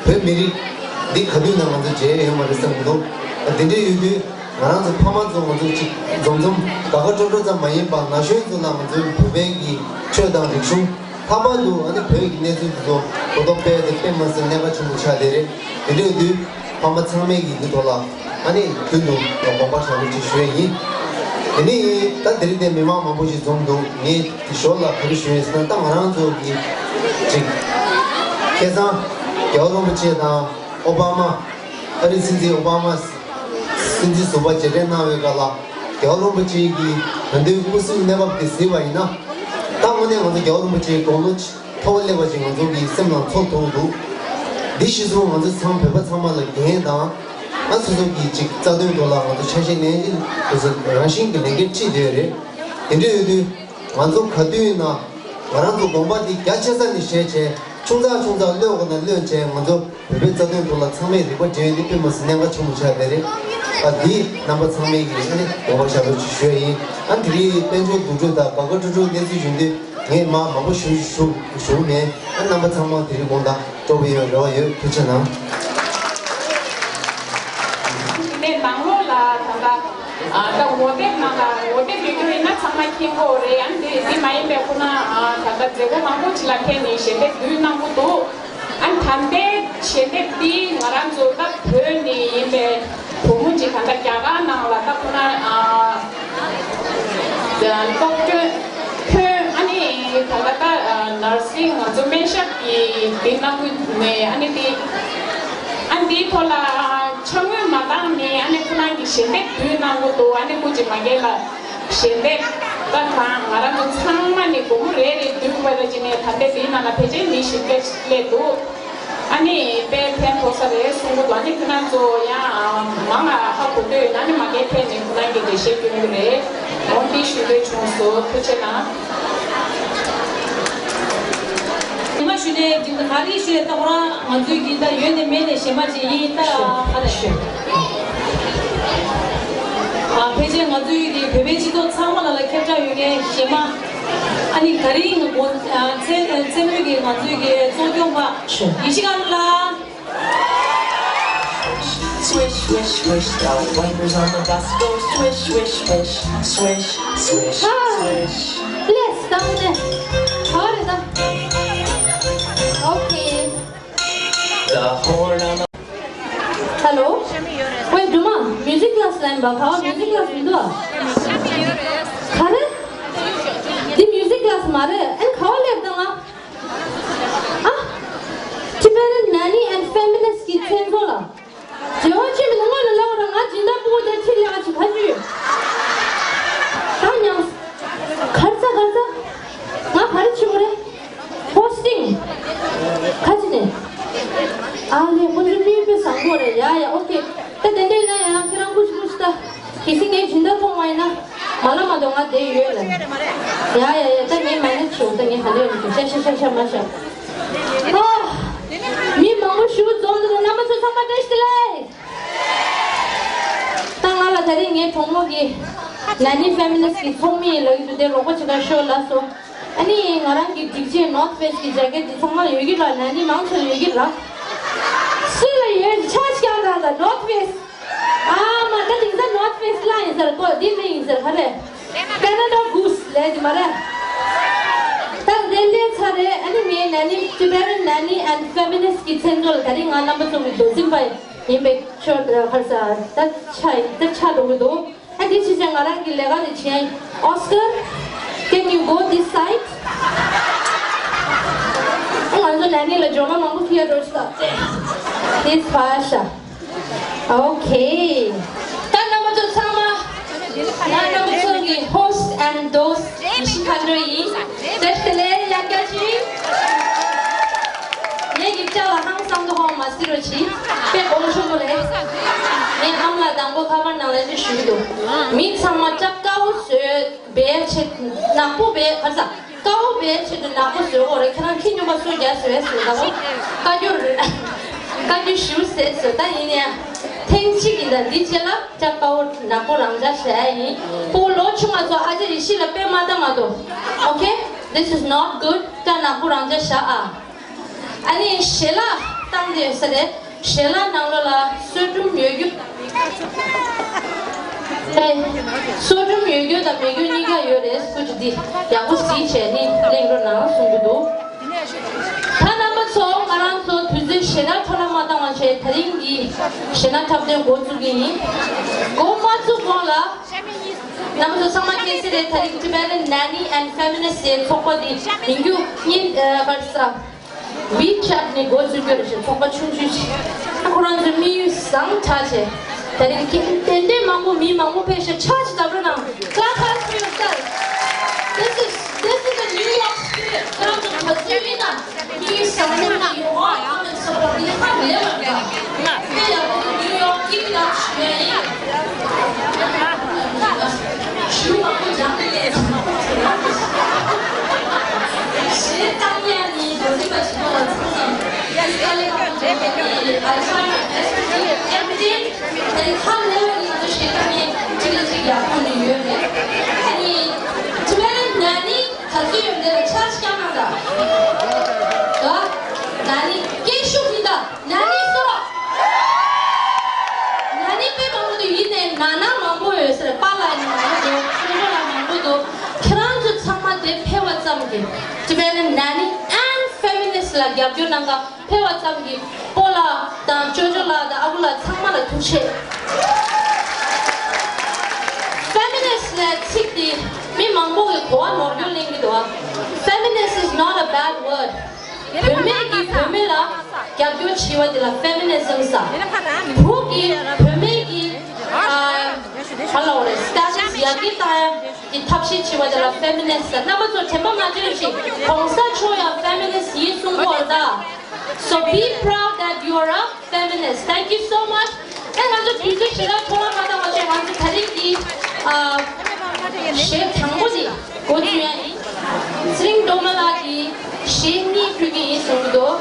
བོད་མི་རིགས་འདི་ག་དུས་ནས་ང་ཚོ་མཇལ་ཡོད་མ་རེད་བསམ་གྱི་འདུག་དེ་འདྲའི་ཡོད་དུས། ང་རང་ཚོ་ཕ་མ་ཚོ་ང་ཚོ་གཅིག་འཛོམས་འཛོམས་དགའ་དགའ་སྤྲོ་སྤྲོ་ཙམ་མ་ཡིན་པར་ན་གཞོན་ཚོ་ལ་ང་ཚོའི་བོད་པའི་གི་ཆོས་དང་རིག་གཞུང་ལྷག་པར་དུ་ཨ་ནི་བོད་ཀྱི་གནས་ཚུལ་དེ་ཚོ་གོ་རྟོགས་སྤེལ་ཏེ་དཔེ་མ་སྲིད་གནད་འགག་ཆེན་པོ་ཆགས་བསྡད་རེད། དེ་འདྲ་ཡོད་དུས་ཕ་མ་ཚང་མས་ཀྱི་འདི་ཐོག་ལ་ཨ་ནི་རྒྱུན་དུ་དགོངས་པ་བཞེས་རོགས་ཅེས་ཞུ་ཡས་ཡིན། དེ་ནས་ད་དེ་རིང་དེ་མི་མང་མང་པོ་ཞིག་འཛོམས་འདུག་ངས་དེ་ཞོར་ལ་ག་རེ་ཞུ་ཡས་ཟེར་ན་ད་ང་རང་ཚོ་གི་ཅིག་ཁ་སང་རྒྱལ་བ་རིན་པོ་ཆེ་དང་ཨོ་བྷ་མ། ཨ་རིའི་སྲིད་འཛིན་ཨོ་བྷ་མ་སྲིད་འཛིན་ཟུར་པ་མཇལ་འཕྲད་གནང་བའི་སྐབས་ལ་རྒྱལ་བ་རིན་པོ་ཆེ་གིས་ད་ལྟའི་སྐུ་གཟུགས་གནས་བབ་དེ་གཟིགས་པ་ཡིན་ན། ད་དངོས་གནས་ང་ཚོ་རྒྱལ་བ་རིན་པོ་ཆེའི་དགུང་ལོ་མཐོ་བོ་སླེབས་པ་ཞིག་ང་ཚོ་གི་སེམས་ལ་ཚོར་ཐུབ་འདུག་འདི་གཞི་བཟུང་ང་ཚོ་ཚང་བོད་པ་ཚང་མ་ལ་འགན་དང་། ང་སོ་སོ་གི་ཅིག་རྩ་དོན་ཐོག་ལ་ང་ཚོ་ཆ་ཤས་ལེན་གྱི་དེ་ཚོ་རང་བཞིན་གྱི་ལས་འགན་འཁྲི་བསྡད་ཡོད་རེད། དེ་འདྲ་ཡོད་དུས། ང་ཚོ་ག་དུས་ཡིན་ན་ང་རང་ཚོ་དགོངས་པ་འདི་རྒྱ་ཆེ་ས་ནས་བཞེས་བྱས་ཆུང་ཙག་ཆུང་ཙག་གློད་དགོས་ན་གློད་བྱས་ང་ཚོ་བོད་པའི་རྩ་དོན་ཐོག་ལ་ཚང་མས་རིག་པ་སྒྲིལ་ནས་དཔེ་མ་སྲིད་གནད་འགག་ཆེན་པོ་ཆགས་བསྡད་རེད། ཨ་འདི་རྣམ་པ་ཚང་མས་ཀྱི་ཨ་ནི་དགོངས་པ་བཞེས་རོགས་ཅེས་ཞུ་ཡ་ཡིན། ཨ་དེ་རིང་དཔལ་འབྱོར་སྡུག་འགྲོ་དང་དགའ་དགའ་སྤྲོ་སྤྲོ་གནས་ཚུལ་ཡིན་དུས་ངས་མ་མང་པོ་ཞུ་ཞུ་ཞུ་མེད། ཨ་རྣམ་པ་ཚང་མ་དེ་རིང་དགོངས་དག་སྤྲོ་པོ་ཡོང་རེ་བ་ཡོད། ཐུགས་རྗེ་གནང་། དེ་ནས་ནང་ལོགས་ལ་ད་ལྟ་ཨ་ད་ངོ་དེབ་ནང་ལ་ངོ་དེབ་ཡོད་རྒྱུ་ཡིན་ན་ཚང་མ་མཁྱེན་གྱི་ཡོད་རེད། ཡང་དེ་དེ་མ་ཡིན་པའི་ཁོ་ན་ཨ་ད་ལྟ་མཛད་སྒོ་མང་པོ་ཅིག་ལ་ཕེབས་ནས་ཞལ་འདེབས་བསྡུས་གནང་གི་འདུག་ཨ་ད་ལྟའི་ཞལ་འདེབས་འདི་ང་རང་ཚོ་ད་བོད་ནས་ཡིན་པའི་བུ་མོ་ཅིག་ད་ལྟ་རྒྱ་གར་ནང་ལ་ད་ཁོ་ན་ཨ། ལྟོ་གོས་ཕོན་ཨ་ནི་ད་ལྟ་ད་ནར་སིང་ང་ཚོ་སྨན་ཞབས་ཀྱི་དེ་གནང་གི་ནས་ཨ་ནི་དེ་ཨ་འདིའི་ཐོག་ལ་ཕྱག་དངུལ་མ་བཏང་ནས་ཨ་ནི་ཁོ་རང་གི་ཞལ་འདེབས་བསྡུས་གནང་གི་འདུག་ཨ་ནི་སྐུ་མཁྱེན་མ་རྒན་ལགས་ཞལ་འདེབས་ད་གང་ང་རང་ཚོ་ཚང་མ་ནས་སྒོར་མོ་རེ་རེ་བསྡུས་དགོས་ལ་ཅི་ནས་ད་ལྟ་དེའི་ནང་ལ་ཕལ་ཆེར་མི་བཞི་བརྒྱ་སླེབས་འདུག་ཨ་ནི་དཔེ་ཕན་ཐོགས་ས་རེད་གསུང་གི་འདུག་ཨ་ནི་ཁྱེད་རང་ཚོ་ཡང་མང་ལ་ཧ་གོ་འདོད་ཡོད་ན་ཨ་ནི་མ་རྒན་ཕེབས་ནས་ཁྱེད་རང་གི་འགྲེལ་བཤད་སྐྱོན་གྱི་རེད། འོང་འདི་ཞུ་འདོད་བྱུང་སོང་། ཐུགས་རྗེ་གནང་། ཉི་མ་ཞུ་ནས་ག་རེ་ཞུ་ཡས་ད་ཁོ་རང་ང་ཚོའི་གི་ད་ཡོད་ནས་མེད་ནས་གཞས་མ་ཅིག་ཡིན་ད་ཧ་ལས་ཞུ། ཨ་ཕལ་ཆེར་ང་ཚོའི་གི་བོད་པའི་སྤྱི་ཚོགས་ཚང་མ་ལ་ལ་ཁྱབ་བསྒྲགས་ཡོད་མཁན་གཞས་མ། ཨ་ནི་ད་རིང་ང་ཚོ་ཨ་མཚན་མཚན་མོ་གི་ང་ཚོའི་གི་གཙོ་སྐྱོང་པ་ཡེ་ཤེས་དགའ་ལགས། Swish, swish, swish, the wipers on the bus go swish, swish, swish, swish, swish, swish. Let's down there. How is that? Okay. The horn on the Hello. Wait, Duma, music class line ba, how music class mi do? Khare? Di music class mare, and how le danga? Ah? Tibetan nanny and feminist ki tsengo la. Jewa chi mi ngol la ra nga jinda bu de chi le chi kha ju. Khanyang. Kharsa kharsa. Nga khare chi gore. Posting. Kha chi ne. A le ko ju mi pe sang gore. Ya ya, okay. Ta de de na ya, kira kuch kuch ta. Kisi nge jinda ko mai na. Mala ma do nga de yo la. Ya ya ya, ta nge mai na chu, ta nge khale yo. Sha sha sha sha ma sha. Oh. Mi mangu shu zon do na ma chu sama de shi le. ད་ང་ལ་ད་རེས་ངའི་གྲོགས་མོ་གི་ནན་ནི་ཕེ་མི་ནི་སི་གི་ཚོགས་མི་ཡིན་ལབ་ཀྱི་འདུག་དེ་རོགས་པ་བྱེད་ག་ཤོག་ལབ་སོང་། ཨ་ནི་ང་རང་གི་སྒྲིག་ཆས་ནོར་ཐི་ཕེ་སི་གི་ཇེ་ཀེ་ཊི་འདི་ཚང་མ་ཡོད་ཀྱི་ར། ནན་ནི་མང་ཆེ་ལ་ཡོད་ཀྱི་ར། སུ་ལ་ཡོད་ཆ་ཞིག་ཡང་ར་ལ་ནོར་ཐི་ཕེ་སི། ཨ་མ་ད་དེང་སང་ནོར་ཐི་ཕེ་སི་ལ་ཡིན་ཟེར་གོ་འདི་ལ་ཡིན་ཟེར་ཧ་རེ། ཀ་ན་ཌ་གུ་སི་ལས་དེ་མ་རེད། ད་དེ་ལས་ཚར་རེད། ཨ་ནི་ངའི་ནན་ནི་ཊི་བེ་ཊན་ནན་ནི་ཨེན་ཌི་ཕེ་མི་ནི་སི་གི་མཚན་ཚོགས་ལ་ད་རེས་ང་རྣམ་པ་ཚོ་གི་མདོ་འཛིན་པ་ཡིན། ཡིན་པའི་ཆོས་ཁར་ས་ད་ཆ་ད་ཆ་འགྲོ་གི་འདུག་ཨ་འདི་ཕྱི་ཆ་ང་རང་གི་ལས་ཀ་དེ་བྱེད་ཡ་ཡིན། Oscar, can you go this side? ང་ཚོ་ནན་ནི་ལ་འབྱོར་མ་མང་པོ་ཕུལ་ཡ་འགྲོ་ཆུ་ད་ཏེ། This pasha. Okay. ད་རྣམ་པ་ཚོ་ཚང་མ་ང་རྣམ་པ་ཚོ་གི་ཧོ་སི་ཊི་ཨེན་ཌི་ཌོ་སི་ཡེ་ཤེས་མཁའ་འགྲོ་ཡིན། བཀྲ་ཤིས་བདེ་ལེགས། ཡ་བཀྲ་ཤིས། ངེད་ཀྱི་ཅ་ལག་ཧང་སང་དུ་ཧོང་མ་སི་རོ་ཆི་དཔེ་གོང་ཆུང་པོ་རེད། ངས་ཨ་མ་ལ་དང་པོ་ཁ་པར་ནང་ལ་ཅི་ཞུ་གི་འདུག་མི་ཚང་མ་ཅ་དཀར་པོ་བཟོས་པའི་ཆེད་ནག་པོ་བས་ཁ་ས་དཀར་པོ་བས་ཆེད་དུ་ནག་པོ་བཟོས་གོ་རེད། ཁྱེད་རང་ཁྱི་སྨྱོན་པ་སུ་རྒྱ་བཟོས་བཟོས་ད་གོ་བཀའ་འགྱུར་རེད། བཀའ་འགྱུར་ཞུ་ཟེར་བཟོས་ད་ཡིན་ཡ། ཐེངས་གཅིག་ཡིན་ད་འདི་རྗེས་ལ། ཅ་དཀར་པོ་ནག་པོ་རང་འཇགས་བྱ་ཡ་ཡིན། ཕྲུ་གུ་ལོ་ཆུང་བ་ཚོ་ཨ་ཅེ་ཡེ་ཤེས་ལ་དཔེ་མ་ལྟ་མ་གཏོགས། Okay? This is not good. ཅ་ནག་པོ་རང་འཇགས་བྱ་ཨ། ཨ་ནི་ཞལ་ལག་བཏང་དེ་ཡོད་ས་རེད། ཞལ་ལག་ནང་ལོགས་ལ་སོལ་ཀྲུམ་ཡོད་རྒྱུ། ཨེ། སོལ་ཀྲུམ་ཡོད་རྒྱུ་དང་མེད་རྒྱུ་གཉིས་ཀ་ཡོད་རེད། སྐུ་མཁྱེན་འདི་ཡག་པོ་གཟིགས་བྱས་ནི་གླེང་རོགས་གནང་གསུང་གི་འདུག་ད་རྣམ་པ་ཚོ་ང་རང་ཚོ་དུས་ཚོད་ཞེ་དྲག་འཕྲོ་བརླག་མ་བཏང་བ་བྱས། ད་རིང་གི་གཞས་སྣ་འཁྲབ་སྟོན་འགོ་བཙུགས་ཀྱི་ཡིན། འགོ་མ་བཙུགས་གོང་ལ་རྣམ་པ་ཚོ་ཚང་མ་མཁྱེན་གསལ་རེད། ད་རིང་Tibetan Nanny and Feminist ཟེར་ཚོགས་པ་འདི་ཡིན་རྒྱུ་ཉིན་ཨ་ག་རེ་ཟ། WeChat ནས་འགོ་བཙུགས་རྒྱུ་རེད་ཞེས་ཚོགས་པ་ཆུང་ཆུང་ཞིག་ཁོ་རང་ཚོའི་དམིགས་ཡུལ་བཟང་དྲགས་བྱས། ད་རིང་ཁྱེད་ཏན་ཏན་མང་པོ་མི་མང་པོ་ཕེབས་ཤག་ཕྱག་ཅིག་བརྡབ་རོགས་གནང་། Clap hands for yourself. This is, this is the New York spirit. ཁྱེད་རང་ཚོ་ག་ཚོད་ཡིན་ན་མི་བཟང་པོ་ཡིན། You all come and support. འདི་ཧ་ལས་པར་དགའ། དཔེ་ཡག་པོ་New York, keep it up. ཞུ་ཡ་ཡིན། ཞུ་མང་པོ་སྦྱངས་ནས་ལས། གཞས་བཏང་ཡ་ནི་འགྲོ་འདི་པ་ཞིག་ཡོང་བ་ཚང་ཞིང་། དཀའ་ལས་ཁག་པོ་འདུག་པ་དེ་ཨ་ཁ་ཨེ་སི་ཊི་ཨེམ་ཊི། དེ་ཁ་ལས་པ་ནི་ང་ཚོ་གཞས་བཏང་ཡས་གཅིག་ལ་གཅིག་ཡག་པོ་ནི་ཡོད་རེད། ཨ་ནི་ཐུ་མེ་ལ་ན་ནི། ག་ཚོད་ཡོད་འདི་ལ་ཕྱག་ཅིག་བརྐྱངས་གནང་དང་། ད་ན་ནི་སྐད་ཤུགས་ཡིན་ད། ན་ནི་སོ། ན་ནི་དཔེ་མང་པོ་འདུག་ཡིན་ནའི་ན་ན་མང་པོ་ཡོད་ཟེར། པཱ་ལགས་ནི་མང་པོ་འདུག་ཅོ་ཅོ་ལགས་མང་པོ་འདུག་ཁྱེད་རང་ཚོ་ཚང་མ་དེ་ཕེབས་པ་ཙམ་གྱིས་དེ་བས་ན་ན་ནི་ཨེན་ཕེ་མི་ནི་སི་ལ་རྒྱབ་སྐྱོར་གནང་ག་ཕེབས་པ་ཙམ་གྱིས་སྤོ་ལགས་དང་ཅོ་ཅོ་ལགས་དང་ཨ་ཁུ་ལགས་ཚང་མ་ལ་ཐུགས་རྗེ་ཆེ། ཕེ་མི་ནི་སི་ཊི་ལབ་ཚིག་དེ་མི་མང་པོ་གིས་གོ་བ་ནོར་འཁྲུལ་ལེན་གྱི་འདུག Feminist is not a bad word. བུད་མེད་ཀྱིས་བུད་མེད་ལ་རྒྱབ་སྐྱོར་བྱེད་པ་དེ་ལ་ཕེ་མི་ནི་ཛམ་ཟེར། བུ་གིས་བུད་མེད་ཀྱི་ཨ་ག་ལབ་དགོས་རེད། སི་ཊེ་ཊ་སི་ཡར་རྒྱས་བཏང་ཡ་གི་ཐབས་ཤེས་བྱེད་པ་དེ་ལ་ཕེ་མི་ནི་སི་ཊི་ཟེར། རྣམ་པ་ཚོ་དྲན་པ་མ་བརྗེད་རོགས་ཞེས། གོང་ས་མཆོག་ཡང་ཕེ་མི་ནི་སི་ཊི་ཡིན་གསུང་གི་ཡོད་རེད་ད། So be proud that you are a feminist. Thank you so much. ཨེ་ང་ཚོ་དུས་ཚོད་ཞེ་དྲག་འཕྲོ་བརླག་མ་བཏང་བ་བྱས་ང་ཚོ་ད་རིང་གི་ཨ་གཞས་དང་པོ་དེ་འགོ་བཙུགས་ཡ་ཡིན། ཚེ་རིང་སྒྲོལ་མ་ལགས་ཀྱིས་གཞས་གཉིས་ཕུལ་གྱི་ཡིན་གསུང་གི་འདུག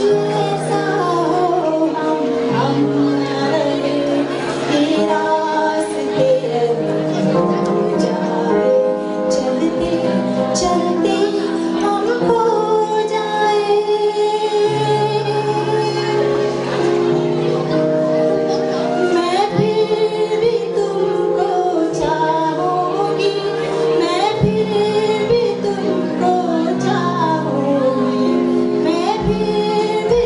मैं फिर भी तुमको चाहूंगी, मैं फिर भी तुमको चाहूंगी, मैं फिर भी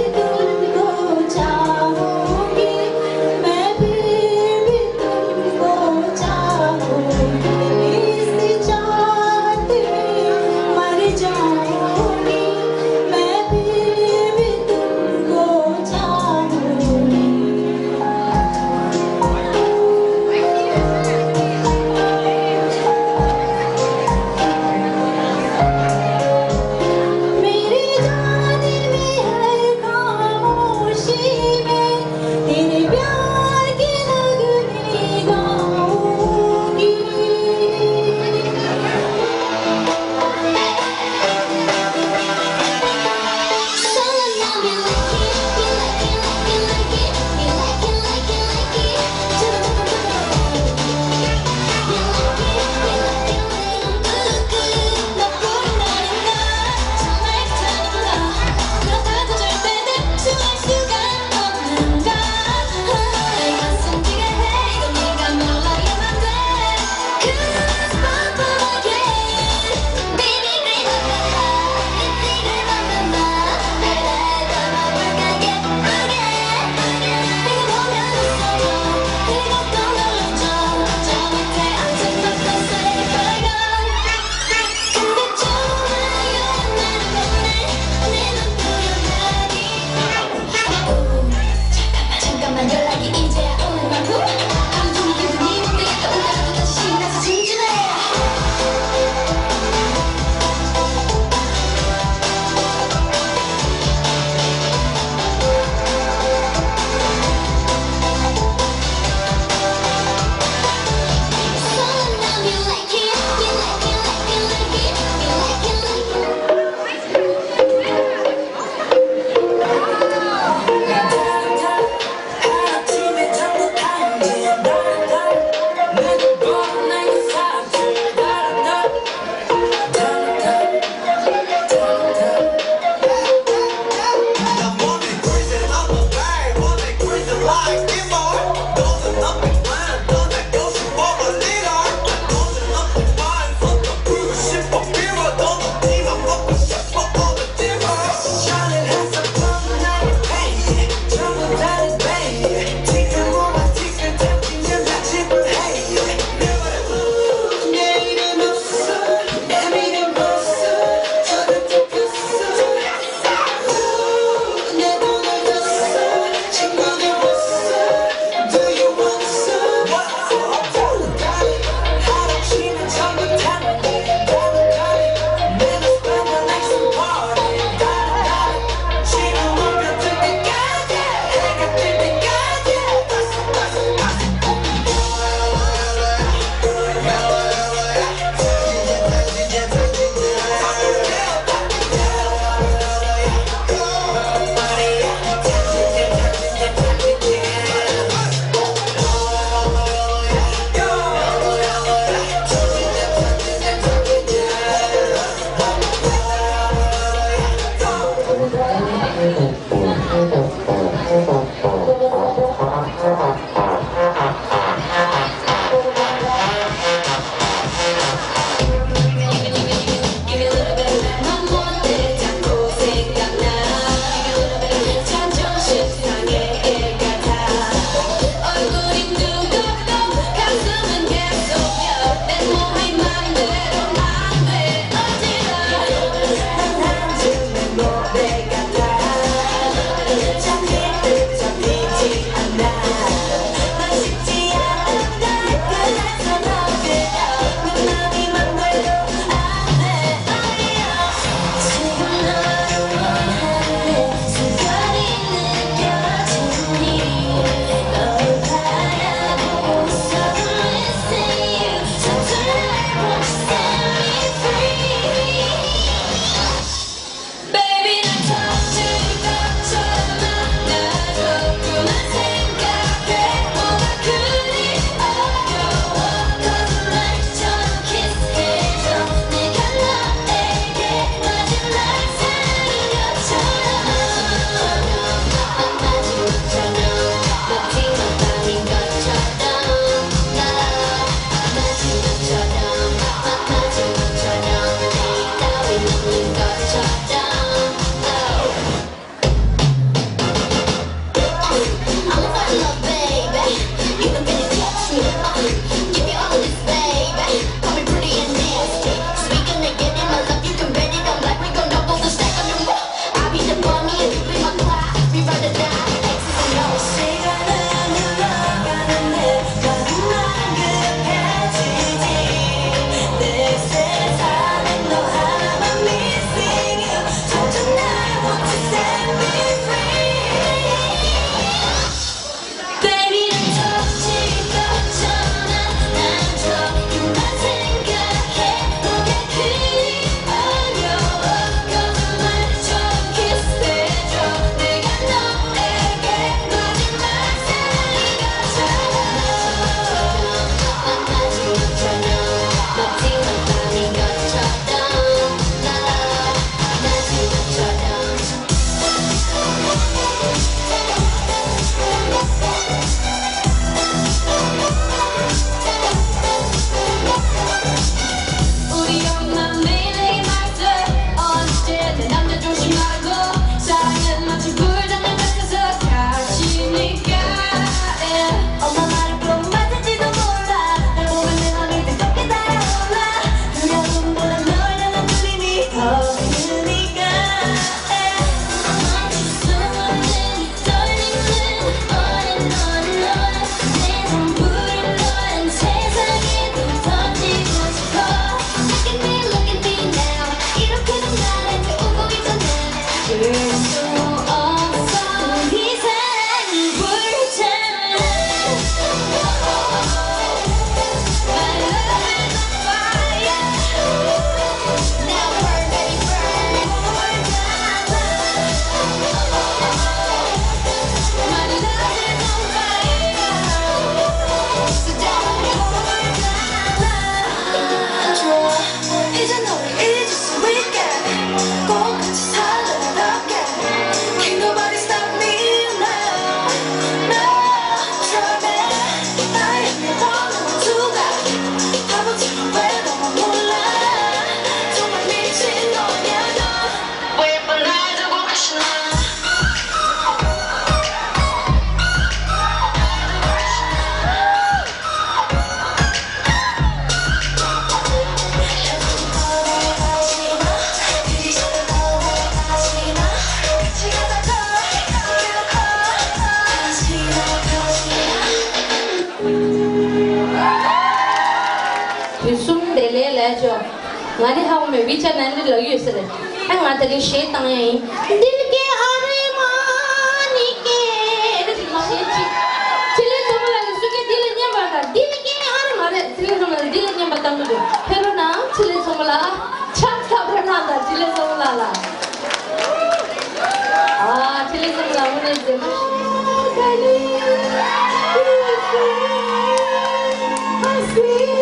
ང་ནི་ཧ་གོ་མེད། ཝི་ཆེ་ཊི་ནང་ནས་ལབ་ཡོད་ས་རེད། ཨ་ང་དེ་རིང་གཞས་བཏང་ཡ་ཡིན། འདི་ལ་སྐད་ཨ་རེ་མ་ནི་སྐད་རེ་ཞིག་གཞས་ཅིག་འཕྲིན་ལས་བཟང་མོ་ལགས་ཀྱིས་སུ་སྐད་འདི་ལ་སྙན་པ་དང་འདི་ལ་སྐད་ཨ་རེ་མ་རེད། འཕྲིན་ལས་བཟང་མོ་ལགས་འདི་ལ་སྙན་པ་བཏང་གི་འདུག་ཕེབས་རོགས་གནང་། འཕྲིན་ལས་བཟང་མོ་ལགས། ཕྱག་འཚལ་རོགས་གནང་དང་འཕྲིན་ལས་བཟང་མོ་ལགས་ལ། ཨ་འཕྲིན་ལས་བཟང་མོ་ལགས་དངོས་གནས་མཛེས་མ་ཞིག་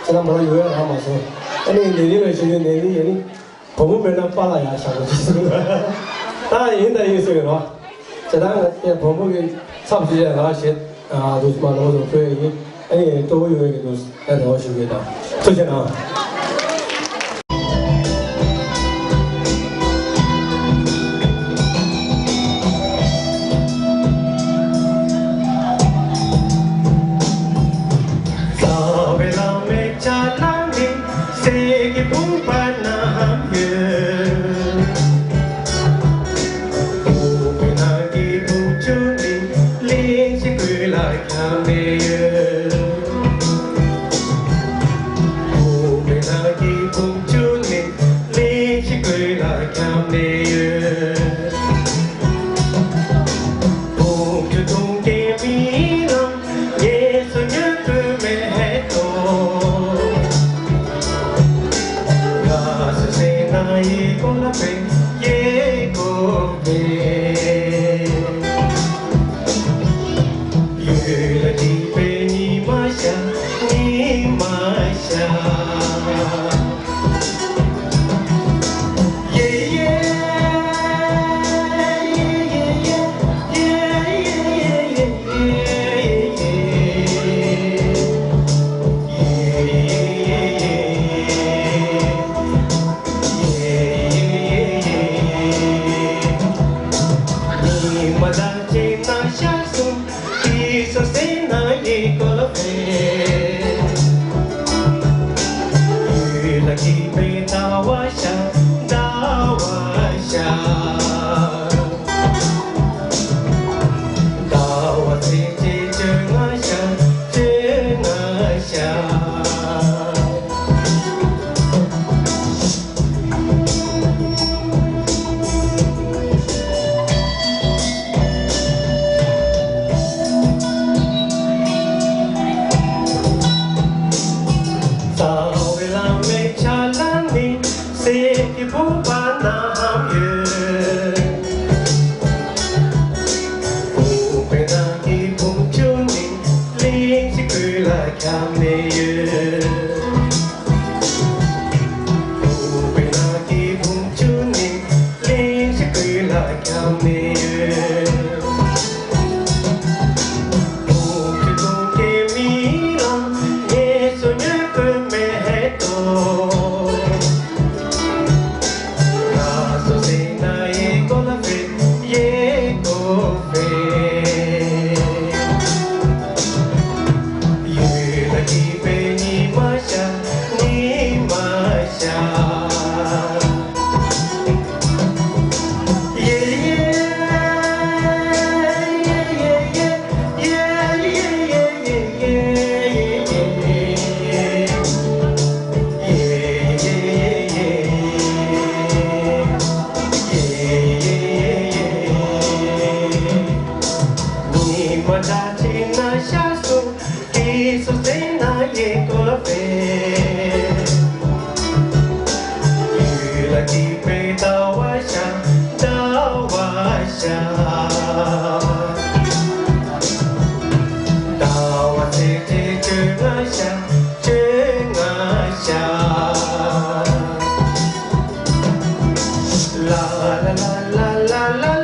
ཁྱེད་རང་མོ་ཡོད་ཡ་རང་མ་སོང་། ཨ་ནི་ནེ་རི་ལ་ཞུ་ཡོད། ནེ་རི་ཡ་ནི་བུ་མོ་མེད་ན་པཱ་ལགས་ཡ་ཞག་པོ་ཅིག་སོང་། ད་ཡིན་ད་ཡིན་ཟེར་གི་རོ། ཇ་དང་ངས་བུ་མོ་གི་ཚབ་ཞུ་ཡ་ལ་ཞེས་འདུག་མ་ལོ་ཟོ་ཁོས་ཡིན། ཨ་ནི་སྤྲོ་བོ་ཡོད་ཡ་གི་འདུག་ད་དེ་བ་ཞུ་གི་ད་ཐུགས་རྗེ་གནང་། བ་ཤར་ཟླ་བ་ཤར། ཟླ་བ་ཚེས་བཅད་བཅོ་ལྔ་ཤར་བཅོ་ལྔ་ཤར། རྩ་བའི་བླ་མའི་ཕྱག་ལ་ནི། གསེར་གྱི་བུམ་པ་རྣམས་ཡོད། བུམ་པའི་ནང་གི་བུམ་ཆུ་ནི། གླིང་བཞི་ཀུན་ལ་ཁྱབ་ནས་ཡོད། བུམ་པའི་ནང་གི་བུམ་ཆུ་ནི། གླིང་བཞི་ཀུན་ལ་ཁྱབ་ནས་ཡོད། བུམ་ཆུ་འཐུང་མཁན་མི་ལ་ངལ་གསོ་མྱུ་གུ་མེད་དོ། ང་སོ་སེ་ན་ཡེ་ཀོ་ལ་ཕེ་ཡེ་ཀོ་ཕེ། ཡུལ་ལ་སྐྱིད་པའི་ཉི་མ་ཤར་ཉི་མ་ཤར། ཉི་མ་འདྲ་ཆེ་ན་ཤར་སོང་། སྐྱིད་སོང་ཟེར་ན་ཡེ་ཀོ་ལ་ཕེ། ཡུལ་ལ་སྐྱིད་པའི་ཟླ་བ་ཤར་ཟླ་བ་ཤར། ཟླ་བ་ཚེས་བཅད་བཅོ་ལྔ་ཤར་བཅོ་ལྔ་ཤར། ལ་ལ་ལ།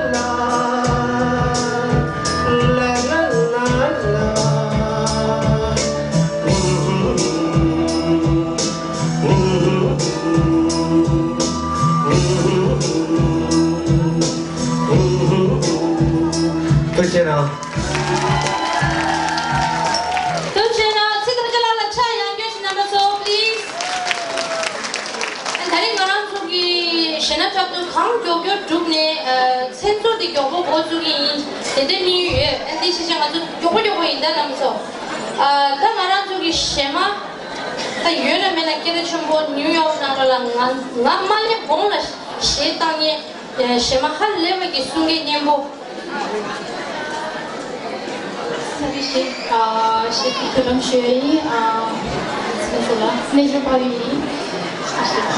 ཐུགས་རྗེ་གནང་། ཐུགས་རྗེ་གནང་། ཚིག་ཐམས་ཅད་ལ་ལ་ཕྱག་ཡང་བསྐྱར་ཞིག་གནང་རོགས་གནང་། Please། ད་རིང་ང་རང་ཚོ་གི་གཞས་སྣ་འཁྲབ་སྟོན་གང་མགྱོགས་མགྱོགས་གྲུབ་ནས་ཨ་མཚན་ཚོགས་འདི་མགྱོགས་པོ་འགོ་བཙུགས་ཀྱི་ཡིན། དེ་འདྲའི་དམིགས་ཡུལ་ཡོད། ཨ་འདི་ཕྱི་ཆ་ང་ཚོ་མགྱོགས་པོ་མགྱོགས་པོ་ཡིན་ད་རྣམ་པ་ཚོ། ཨ་ད་ང་རང་ཚོ་གི་གཞས་མ་ད་ཡོད་ན་མེད་ན་སྐད་གྲགས་ཆེན་པོ་ནིའུ་ཡོག་ནང་ལ་ང་ང་མ་སླེབས་གོང་ལ་གཞས་བཏང་མཁན་གཞས་མ་ཧ་ལས་པ་གི་གསུང་མཁན་སྙན་པོ། ས་རི་ཞིག་ཨ་ཞིག་གི་ཐུགས་རམ་ཞུ་ཡ་ཡིན། ཨ་ང་ཚོ་ལ་རྣལ་འབྱོར་པ་ཡིན། ཨ་ཞིག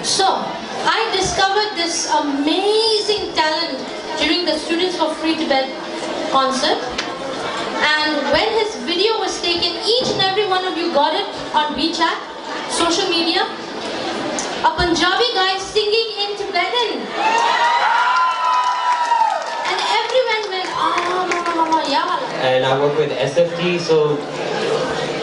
So, I discovered this amazing talent during the Students for Free Tibet concert. And when his video was taken, each and every one of you got it on WeChat, social media. A Punjabi guy singing in Tibetan. And everyone went, "Ah, mama, mama, yeah." And I work with S F T, so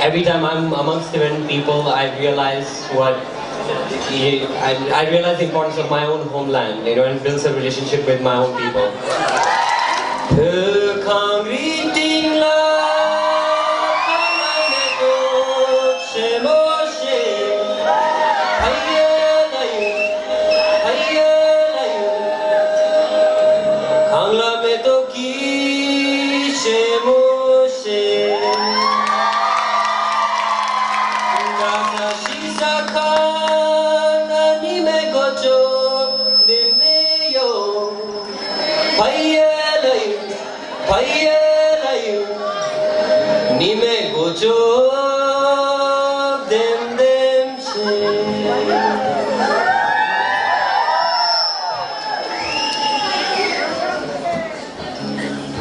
every time I'm amongst Tibetan people, I realize what I, I, I realize the importance of my own homeland, you know, and builds a relationship with my own people.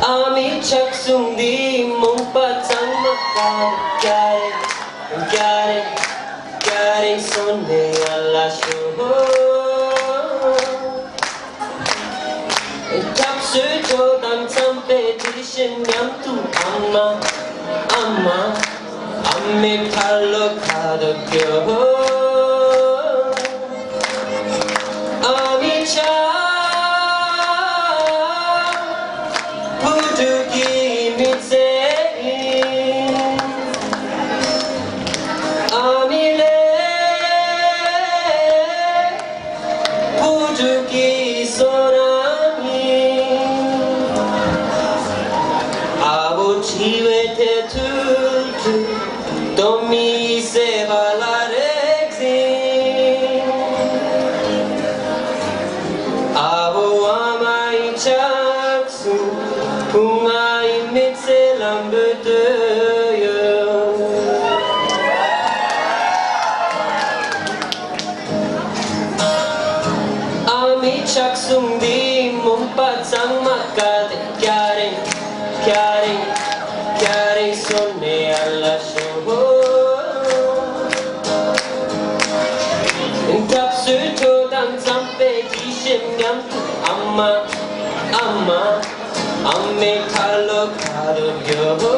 ཨ་མའི་ཕྱག་ཟུང་འདི་མོངས་པ་གཙང་མ་དག་སྐྱ་རེངས་སྐྱ་རེངས་སྐྱ་རེངས་སོན་ནས་ཡར་ལ་ཤོག་སྐྱབས་སུ་མཆི་དང་འཚམས་པའི་དྲི་ཞིམ་མཉམ་དུ། ཨ་མ་ཨ་མ་ཨ་མའི་ཁ་ལོ་ཁ་དོག་གྱོ། ཨ་མའི་ཕྱག་བུ་ཕྲུག་གི་མི་ཚེ་ཡིན། ཨ་མའི་ལས་བུ་ཕྲུག་གི་བསོད་ནམས་ཡིན། ཨ་བོ་འཆི་བའི་དུས་ཚོད་སྟོད་སྨད་སེ་བ་ལ་རེག་ཟིན། ཨ་བོ་ཨ་མའི་ཕྱག་སུ་བུ་ང་ཡི་མི་ཚེ་ལམ་བུ་དུ་ཡོད། ཨ་མའི་ཕྱག་ཟུང་འདི་མོངས་པ་གཙང་མ་དག་སྟེ། སྐྱ་རེངས་སྐྱ་རེངས་སྐྱ་རེངས་སོན་ནས་ཡར་ལ་ཤོག་སྐྱབས་སུ་མཆི་དང་འཚམས་པའི་དྲི་ཞིམ་མཉམ་དུ། ཨ་མ་ཨ་མ་ཨ་མའི་ཁ་ལོ་ཁ་དོག་གྱོ།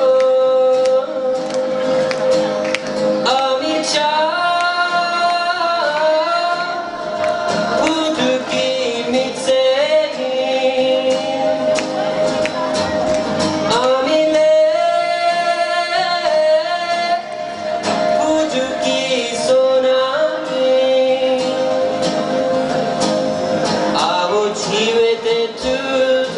ཨ་མའི་ཕྱག་བུ་ཕྲུག་གི་མི་ཚེ་ཡིན། ཨ་མའི་ལས་བུ་ཕྲུག་གི་བསོད་ནམས་ཡིན། ཨ་བོ་འཆི་བའི་དུས་ཚོད་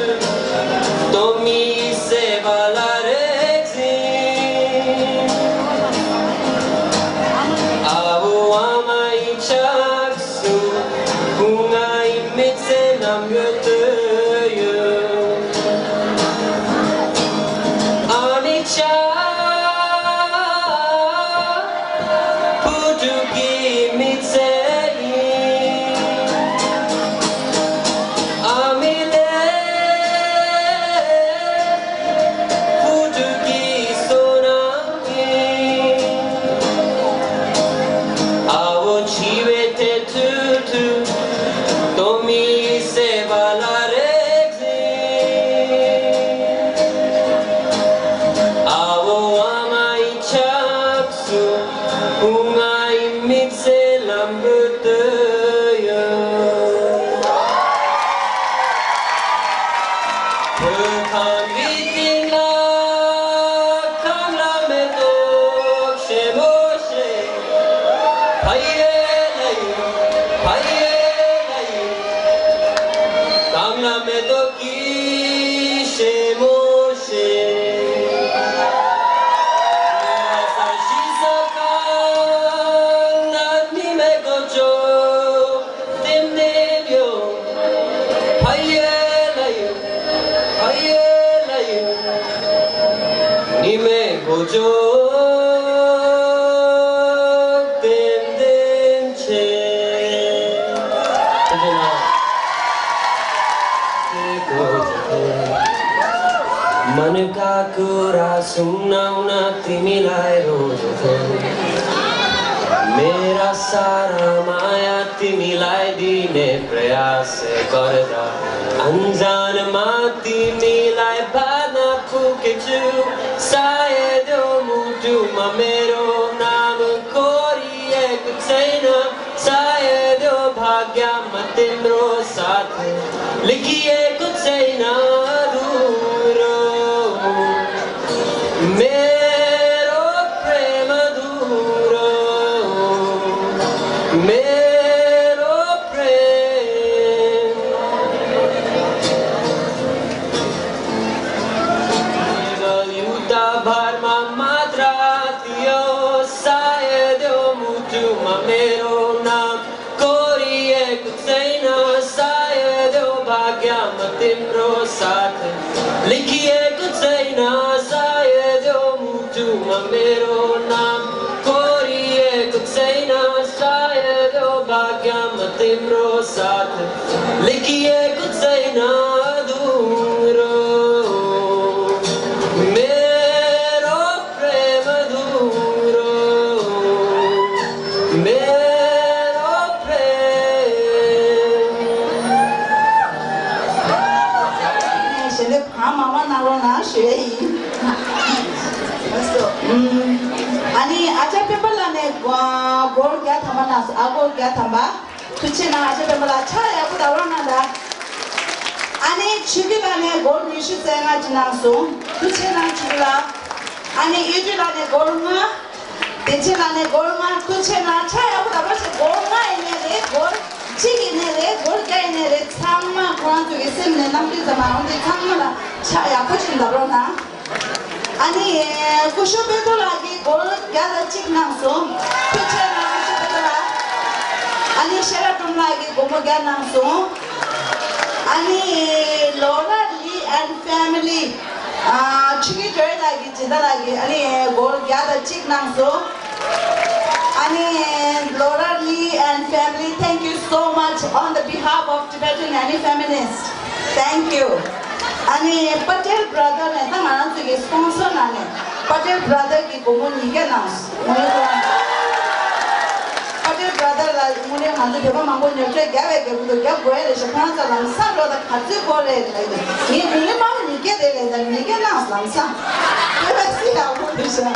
སྟོད་སྨད་སེ་བ་ལ་རེག་ཟིན། ཨ་བོ་ཨ་མའི་ཕྱག་སུ་བུ་ང་ཡི་མི་ཚེ་ལམ་བུ་དུ་ཡོད། ཨ་མའི་ཕྱག་བུ་ཕྲུག་གི་མི་ཚེ་ཡིན། ཨ་མའི་ལས་བུ་ཕྲུག་གི་བསོད་ནམས་ཡིན། ཨ་བོ་འཆི་བའི་དུས་ཚོད་སྟོད་སྨད་སེ་བ་ལ་རེག་ཟིན། ཨ་བོ་ཨ་མའི་ཕྱག་སུ་བུ་ང་ཡི་མི་ཚེ་ལམ་བུ་དུ་ཡོད། བོད་ཁམས་རི་སྟེང་ན་གངས་ལ་མེ་ཏོག་ཞིམ་པོ་ཞིག་ཕ་ཡེ་ལ་ཡུ་ཕ་ཡེ་ལ་ཡུ། གངས་ལ་མེ་ཏོག་གི་ཞིམ་པོ་ཞིག་ས་ཞི་ས་གང་ན་ནི་མེ་གོ་ཅོ། ཏེམ་ཏེམ་ཡོ། ཕ་ཡེ་ལ་ཡུ། ཕ་ཡེ་ལ་ཡུ། ནི་མེ་གོ་ཅོ། ཏེམ་ཏེམ་ཆེ། काकुरा सुनाउन तिमीलाई रोज्छु। मेरा सारा माया तिमीलाई दिने प्रयास गर्दा अनजानमा तिमीलाई बाँध्न पुगेछु। सायद यो मुटुमा मेरो नाम कोरिएको छैन। सायद यो भाग्यमा तिम्रो साथ लेखिएको छैन। अधुरो मेरो प्रेम, अधुरो मेरो प्रेम। केवल युद्धभरमा मात्र थियो। सायद यो मुटुमा मेरो नाम कोरिएको छैन। सायद यो भाग्यमा तिम्रो साथ लेखिएको छैन। सायद यो मुटुमा मेरो नाम कोरिएको छैन। सायद यो भाग्यमा तिम्रो साथ लेखिएको छैन। अधुरो मेरो प्रेम, अधुरो मेरो प्रेम। ཞལ་འདེབས་གང་མང་མང་གནང་རོགས་གནང་ཞུ་ཡས་ཡིན། ལགས་སོ། ཨམ། ཨ་ནི་ཨ་ཅག་སྤེན་པ་ལགས་ནས་སྒོར་བརྒྱ་ཐམ་པ་གནང་སོང་། ཨ་སྒོར་བརྒྱ་ཐམ་པ། ཐུགས་རྗེ་གནང་། ཨ་ཅག་སྤེན་པ་ལགས་ཕྱག་ཡག་པོ་བརྡབ་རོགས་གནང་དང་། ཨ་ནི་ཆོས་སྐྱིད་ལགས་ནས་སྒོར་ཉི་ཤུ་རྩ་ལྔ་ཅིག་གནང་སོང་། ཐུགས་རྗེ་གནང་ཆོས་སྐྱིད་ལགས། ཨ་ནི་གཡུ་སྒྲོན་ལགས་ནས་སྒོར་ལྔ། བདེ་ཆེན་ལགས་ནས་སྒོར་ལྔ། ཐུགས་རྗེ་གནང་། ཕྱག་ཡག་པོ་བརྡབ་རོགས་བྱེད། སྒོར་ལྔ་ཡིན་ནའི་རེད། སྒོར་གཅིག་ཡིན་ནའི་རེད། སྒོར་བརྒྱ་ཡིན་ནའི་རེད། ཚང་མ་ཁོ་རང་ཚོ་གི་སེམས་ནས་རྣམ་འགྱུར་ཙམ་མ་འོང་དེ་ཚང་མ་ལ་ཕྱག་ཡག་པོ་ཅིག་བརྡབ་རོགས་གནང་། ཨ་ནི་སྐུ་ཞབས་དཔལ་རྡོར་ལགས་ཀྱིས་སྒོར་བརྒྱ་དང་གཅིག་གནང་སོང་། ཐུགས་རྗེ་གནང་། སྐུ་ཞབས་དཔལ་རྡོར་ལགས། ཨ་ནི་ཤེས་རབ་སྒྲོལ་མ་ལགས་ཀྱིས་སྒོར་མོ་བརྒྱ་གནང་སོང་། ཨ་ནི་Laura Lee and family། ཨ། ཆུ་ཁྱི་སྒྲོལ་ལགས་ཀྱིས། སྦྱིན་བདག་ལགས་ཀྱིས། ཨ་ནི་སྒོར་བརྒྱ་དང་གཅིག་གནང་སོང་། ཨ་ནི་Laura Lee and family, thank you so much on the behalf of Tibetan Annie Feminist. Thank you. ཨ་ནི་Patel brother ནས། ད་ང་རང་ཚོ་གི་སྤོན་སར་ནང་ནས་Patel brother གིས་སྒོར་མོ་ཉིས་བརྒྱ་གནང་སོང་། དངོས་གནས་ཁོ་རང་Patel brother ལ་དངོས་གནས་ང་ཚོ་བོད་པ་མང་པོ་ཉོ་སྤྲད་རྒྱག་པའི་རྒྱག་གི་འདུག་རྒྱག་དགོས་ཡ་རེད་ཤག་ཁོ་རང་ཚོ་ལམ་སང་འགྲོ་ད་ག་ཚོད་དགོས་རེད་ལབ་ཡོད། ངས་མི་ལི་མ་ལ་ཉིས་བརྒྱ་རེད་ལབ་ད་ཉིས་བརྒྱ་གནང་ལམ་སང་། དཔེ་མ་སྲིད་ཡག་པོ་རེད་ཤག་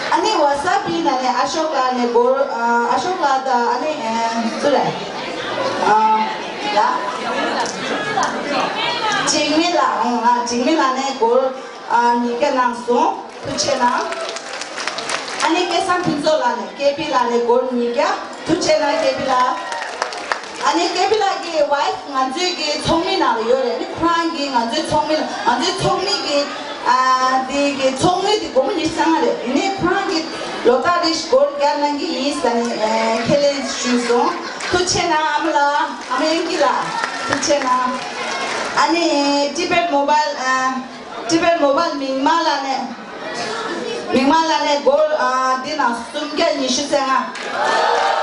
ཨ་ནི་ཝ་ས་པི་ནང་ནས་ཨ་ཤོག་ལགས་ནས་སྒོར། ཨ། ཨ་ཤོག་ལགས་དང་། ཨ་ནི་ཨ་སུ་རེད། ཨ། ཡ། འཇིགས་མེད་ལགས། ཨང་། ཨ། འཇིགས་མེད་ལགས་ནས་སྒོར། ཨ། ཉིས་བརྒྱ་གནང་སོང་། ཐུགས་རྗེ་གནང་། ཨ་ནི་སྐལ་བཟང་ཕུན་ཚོགས་ལགས་ནས། ཀེ་པི་ལགས་ནས་སྒོར་ཉིས་བརྒྱ། ཐུགས་རྗེ་གནང་ཀེ་པི་ལགས། ཨ་ནི་ཀེ་པི་ལགས་ཀྱི་ཝའིཕ་ང་ཚོའི་གི་ཚོགས་མི་ནང་ལ་ཡོད་རེད། ཨ་ནི་ཁོ་རང་གིས་ང་ཚོའི་ཚོགས་མི་ལ། ང་ཚོའི་ཚོགས་མི་གི། ཨ། དེ་གི་ཚོགས་དངུལ་དེ་སྒོར་མོ་ཉི་ཤུ་རྩ་ལྔ་རེད། ཡིན་ནའི་ཁོ་རང་གིས་ལོ་ལྟར་རེ་སྒོར་བརྒྱ་གནང་གི་ཡིན་ཟེར་ནས། ཨ། ཁས་ལེན་ཞུས་སོང་། ཐུགས་རྗེ་གནང་ཨ་མ་ལགས། ཨ་མ་དབྱངས་སྐྱིད་ལགས། ཐུགས་རྗེ་གནང་། ཨ་ནི་Tibet Mobile། ཨ། Tibet Mobile མིག་དམར་ལགས་ནས། མིག་དམར་ལགས་ནས་སྒོར། ཨ། འདི་ནང་སུམ་བརྒྱ་ཉི་ཤུ་རྩ་ལྔ།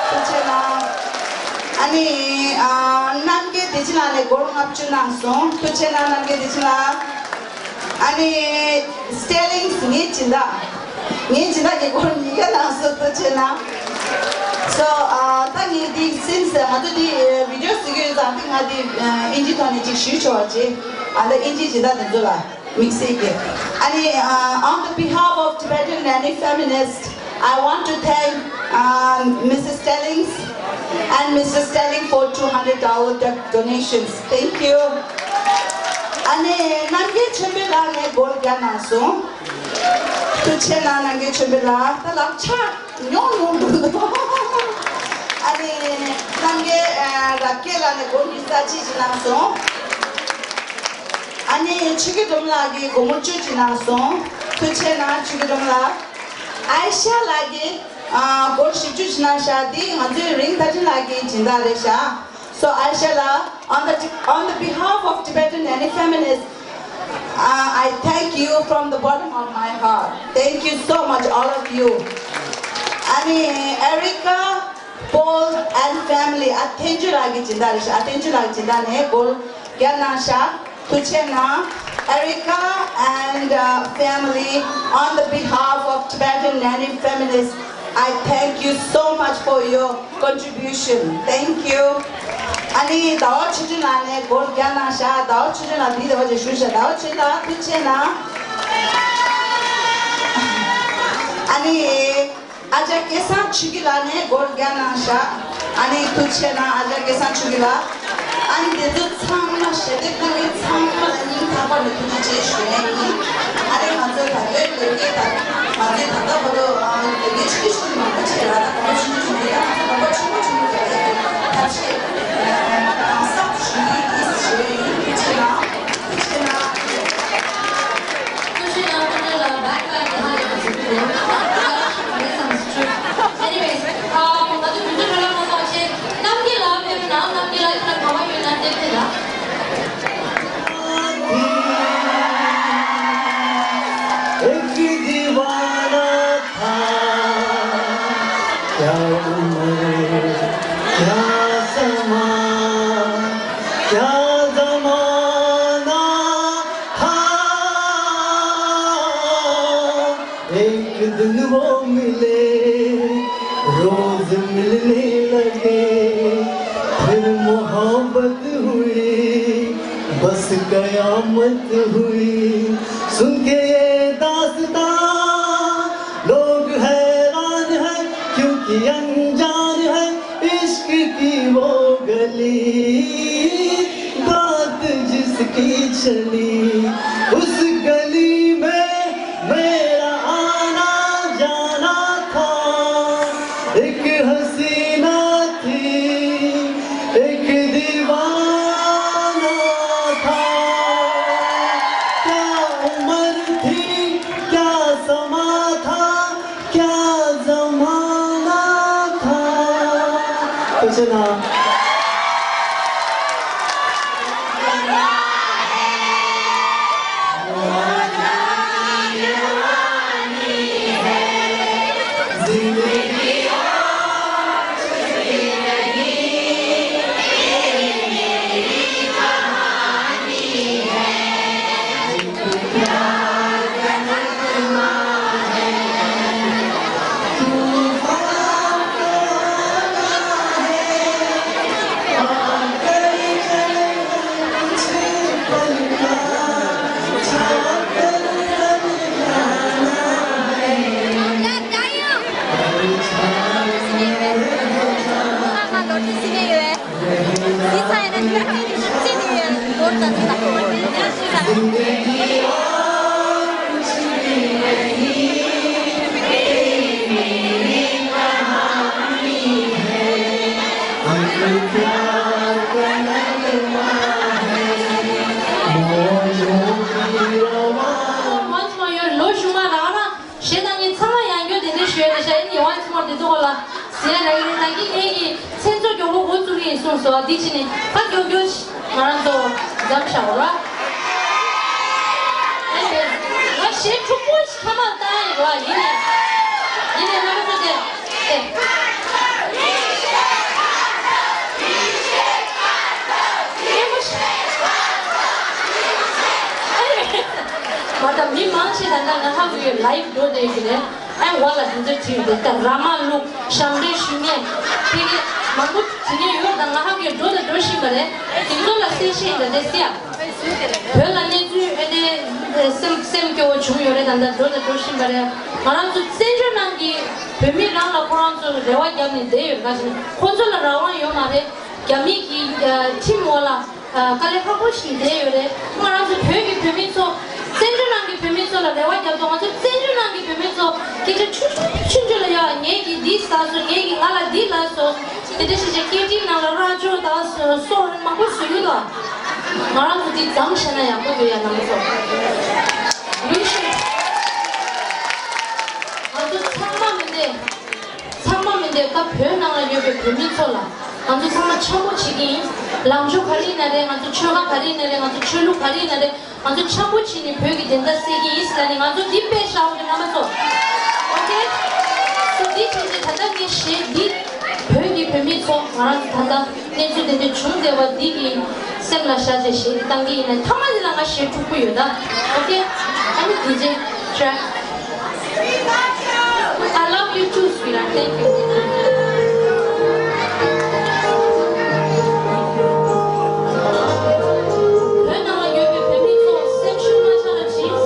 ཐུགས་རྗེ་གནང་། ཨ་ནི། ཨ། རྣམ་རྒྱལ་བདེ་ཆེན་ལགས་ནས་སྒོར་ལྔ་བཅུ་གནང་སོང་། ཐུགས་རྗེ་གནང་རྣམ་རྒྱལ་བདེ་ཆེན་ལགས། ཨ་ནི་Sterling། ངའི་སྦྱིན་བདག་ངའི་སྦྱིན་བདག་གིས་སྒོར་ཉིས་བརྒྱ་གནང་སོང་། ཐུགས་རྗེ་གནང་། So། ཨ། ད་ངས་འདི་since ང་ཚོ་འདི་བི་ཌི་ཡོ་བཟོ་གི་ཡོད་ཙང་། འདི་ང་འདི་ཨིན་ཇིའི་ཐོག་ནས་ཅིག་ཞུས་ཆོག་པ་བྱེད། ཨ། ད་ཨིན་ཇིའི་སྦྱིན་བདག་དེ་ཚོ་ལ། དམིགས་བསལ་གྱི། ཨ་ནི། ཨ། On the behalf of Tibetan Nanny Feminist, I want to thank, um, Missus Stellings and Mister Stelling for two hundred dollar do- donations. Thank you. ཨ་ནི་རྣམ་རྒྱལ་ཆོས་འཕེལ་ལགས་ནས་སྒོར་བརྒྱ་གནང་སོང་། ཐུགས་རྗེ་གནང་རྣམ་རྒྱལ་ཆོས་འཕེལ་ལགས། ད་ལག་ཆ་ཉུང་ཉུང་འདུག་ཨ་ནི་རྣམ་རྒྱལ། ཨ། རབ་རྒྱས་ལགས་ནས་སྒོར་ཉི་ཤུ་རྩ་གཅིག་ཅིག་གནང་སོང་། ཨ་ནི་ཆོས་སྐྱིད་སྒྲོལ་མ་ལགས་ཀྱིས་སྒོར་མོ་བཅུ་ཅིག་གནང་སོང་། ཐུགས་རྗེ་གནང་ཆོས་སྐྱིད་སྒྲོལ་མ་ལགས། ཨའི་ཤ་ལགས་ཀྱིས། ཨ། སྒོར་བཞི་བཅུ་ཅིག་གནང་ཤག་འདི་ང་ཚོའི་རིང་ཐ་ཁྲིན་ལགས་ཀྱི་སྦྱིན་བདག་རེད་ཤག So Aisha la, on the, on the behalf of Tibetan Nanny Feminist, uh, I thank you from the bottom of my heart. Thank you so much, all of you. ཨ་ནི་Erica Paul and family. ཨ། ཐེན་ཅུ་ལགས་ཀྱི་སྦྱིན་བདག་རེད་ཤག་ཨ། ཐེན་ཅུ་ལགས་ཀྱི་སྦྱིན་བདག་ནས་སྒོར་བརྒྱ་གནང་ཤག་ཐུགས་རྗེ་གནང་། Erica and uh, family, on the behalf of Tibetan Native feminists, I thank you so much for your contribution. Thank you. ཨ་ནི་ཟླ་བ་ཆོས་སྒྲོན་ལགས་ནས་སྒོར་བརྒྱ་གནང་ཤག་ཟླ་བ་ཆོས་སྒྲོན་ལགས་འདི་ཟླ་བ་ཅིག་ཞུ་ཤག་ཟླ་བ་ཆོས་ལགས་ཐུགས་རྗེ་གནང་། ཨ་ནི། ཨ་ཅག་སྐལ་བཟང་ཆོས་སྐྱིད་ལགས་ནས་སྒོར་བརྒྱ་གནང་ཤག་ཨ་ནི་ཐུགས་རྗེ་གནང་ཨ་ཅག་སྐལ་བཟང་ཆོས་སྐྱིད་ལགས། ཨ་ནི་དེ་ཚོ་ཚང་མ་ཞལ་འདེབས་གནང་མཁན་ཚང་མ་ལ་སྙིང་ཐག་པ་ནས་ཐུགས་རྗེ་ཆེ་ཞུ་ཡ་ཡིན། ཨ་ནི་ང་ཚོའི་ད་ལྟའི་ལས་ཀའི་ད་ང་ཚོའི་ད་ལྟ་བར་དུ་ལས་ཀའི་ཆུ་ཆུ་མང་པོ་བྱས་ཡོད་ལ་ད་གོམ་པ་ཆུང་ཆུང་ཆུང་ཡོད་ཡ་ང་ཚོ་གོམ་པ་ཆེན་པོ་ཆེན་པོ་རྒྱག་ཡ་ཡིན་ཐབས་ཤེས་གང་ཟག་ཞུ་ཡིན་ཞུ་ཡ་ཡིན་ཐུགས་རྗེ་གནང་། ཐུགས་རྗེ་གནང་། ཀུ་ཤུ་ནང་ཁོ་ཚོ་ལ་བེག་ཕེག་གི་ཧ་ལས་པ་ཟེར་གྱི་འདུག Anyways, ཨ་ང་ཚོ་དུས་ཚོད་ཁ་ལ་མ་ཐོག་ཆེད་རྣམ་རྒྱལ་ལགས་ཕེབས་ན་རྣམ་རྒྱལ་ལགས་ཁྱེད་ལ་ག་བ་ཡོད་ན་སྟེར་ཐུབ་ལ། एक दीवाना था, क्या उम्र, क्या समा, क्या जमाना था। एक दिन वो मिले, रोज मिलने लगे, फिर मोहब्बत हुई, बस कयामत हुई। सुन के ये दास्तां लोग हैरान है, क्योंकि अनजान है इश्क की वो गली। बात जिसकी चली, उस गली में मेरा आना जाना था। एक हसीना थी, एक दीवाना था। क्या उम्र थी, क्या समा था, क्या जमाना था। कुछ ना। ལོ་གཞུག་མ་རང་རང་གཞས་གཏོང་མཁན་ཚང་མ་ཡང་བསྐྱར་དེ་འདྲ་ཞུ་ཡ་རེད་ཤག་ཡིན་ཡོང་ཨ་ཚང་མར་དེ་ཚོ་སྐོར་ལ་ཟེར་ཡ་རག་གི་རེད། ད་གིན་ངེད་ཀྱི་མཚན་ཚོགས་མགྱོགས་པོ་འགོ་བཙུགས་ཀྱི་ཡིན་གསུངས་སོང་། འདི་ཕྱི་ནས་ཁ་མགྱོགས་མགྱོགས་ང་རང་ཚོ་མཚམས་བཞག་རོགས། ང་གཞས་འཁྲུག་པོ་ཞིག་ཁ་མར་བཏང་ཡིན་རོགས། ཡིན་ནས་ཡིན་ནས་རྣམ་པ་ཚོ་དེ་དེ། མ་ད་མི་མང་ཆེ་ད་ལྟ་ང་ཧ་གོ་ཡོད། ལའིབ་འགྲོ་བསྡད་ཀྱི་རེད། ཨ་ཝ་ལ་དེ་ཚོ་བྲིས་ཡོད་དེ་ད་ར་མ་ལུག་ཞབས་འདྲེན་ཞུ་མཁན་དེ་གི་མང་པོ་བྲིས་མཁན་ཡོད། ད་ང་ཧ་གོ་ཡོད། འགྲོ་ད་འགྲོ་བཞིན་པ་རེད། དེ་ཚོ་ལ་གསལ་བཤད་ད་དེ་སི་ཡ་བོད་ལ་གནས་ཚུལ་ཨེ་དེ་སེམས་སེམས་སྐྱོ་བོ་བྱུང་ཡོད་རེད། ད་ད་འགྲོ་ད་འགྲོ་བཞིན་པ་རེད། ང་རང་ཚོ་བཙན་བྱོལ་ནང་གི་བོད་མི་རང་ལ་ཁོ་རང་ཚོ་རེ་བ་བརྒྱབ་ནས་བསྡད་ཡོད། ག་ཞིག་ཁོ་ཚོ་ལ་རང་དབང་ཡོད་མ་རེད། རྒྱ་མི་གི་ཁྲིམས་འོག་ལ། དཀའ་ལས་ཁག་པོ་ཞིག་བསྡད་ཡོད་རེད། ང་རང་ཚོ་བོད་ཀྱི་བོད་མི་ཚོ་བཙན་བྱོལ་ནང་གི་བོད་མི་ཚོ་ལ་རེ་བ་རྒྱབ་དོ། ང་ཚོ་བཙན་བྱོལ་ནང་གི་བོད་མི་ཚོ་སྐད་ཆ་ཆུང་ཆུང་ཆུང་ཆུང་ལ་ཡ་ངེད་ཀྱིས་འདི་ཟ་སོང་། ངེད་ཀྱིས་ང་ལ་འདི་ལབ་སོང་། དེ་འདྲ་ཞིག་བྱས་སྐད་འཕྲིན་ནང་ལ་ར་ཅོ་ད་སོ་སོ་མང་པོ་བཟོ་གི་འདུག་ང་རང་ཚོ་འདི་མཚམས་བཞག་ན་ཡག་པོ་འདུག་ཡ་ནང་ཚོ། ང་ཚོ་ཚང་མ་མི་འདེ། ཚང་མ་མི་འདེ་ཀ་བོད་ནང་ལ་ཡོད་པའི་བོད་མི་ཚོ་ལ་ང་ཚོ་ཚང་མ་འཆམ་པོ་བྱེད་ཀྱི་ཡིན། ལངས་ཕྱོགས་ག་རེ་ཡིན་ན་རེད། ང་ཚོ་ཆོལ་ཁ་ག་རེ་ཡིན་ན་རེད། ང་ཚོ་ཆོས་ལུགས་ག་རེ་ཡིན་ན་རེད། ང་ཚོ་འཆམ་པོ་བྱས་ནས་བོད་ཀྱི་བདེན་མཐའ་གསལ་གྱི་ཡིན་ཟེར་ནས་ང་ཚོ་འདི་དཔེ་བཞག་པ་གི་རྣམ་པ་ཚོ། ཨོ་ཁེ། སོ་འདི་བྱས་ཏེ་ད་ལྟ་ངས་གཞས་འདི་ བོད་ཀྱི་བུད་མེད་ཚོ། ང་རང་ཚོ་ད་ལྟ་གནས་ཚུལ་དེ་འདྲ་བྱུང་བསྡད་པ་འདི་གི་སེམས་ལ་བཞག་བྱས་གཞས་འདི་བཏང་གི་ཡིན་ན། མཐའ་མ་འདི་ལ་ང་གཞས་དྲུག་པོ་ཡོད་ད། ཨོ་ཀེ། ཨ་ནི་ཌི་ཇེ་ཊེག། I love you too, sweetheart. Thank you. བོད་ནང་ལ་ཡོད་པའི་བོད་མི་ཚོ་སེམས་ཤུགས་མ་ཆག་ལ་བྱིས།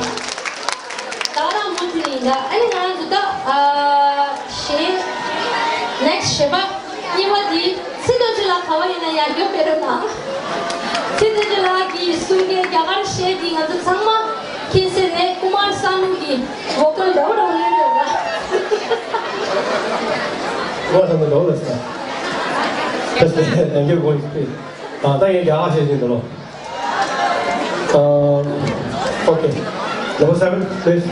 ད་རང་མུ་མཐུད་ནས་ཡིན་ད། ཨ་ནི་ང་རང་ཚོ་ད། ཨ། གཞས། ནེག་སི་གཞས་པ་གཉིས་པ་དེ་ཚེ་བརྟན་ཆོས་ལགས་ག་པར་ཡིན་ན་ཡར་རྒྱུགས་སྤེལ་རོགས་གནང་། ཚེ་བརྟན་ཆོས་ལགས་ཀྱིས་གསུང་མཁན་རྒྱ་གར་གཞས་དེ་ང་ཚོ་ཚང་མ་མཁྱེན་གསལ་རེད། ཀུ་མར་སཱ་ནུ་གི་ཝོ་ཀལ་འདྲ་བོ་འདྲ་བོ་ལེན་ཡོད་ལ། ཀུ་མར་སཱ་ནུ་འདྲ་བོ་ལ་ཟེར། ཁ་སེ་ཡང་རྒྱུགས་དགོས་ཡིན། ད་ད་ངས་རྒྱ་གར་གཞས་ཤིག་འདུག་ལོ། Uh, okay. Number seven, please.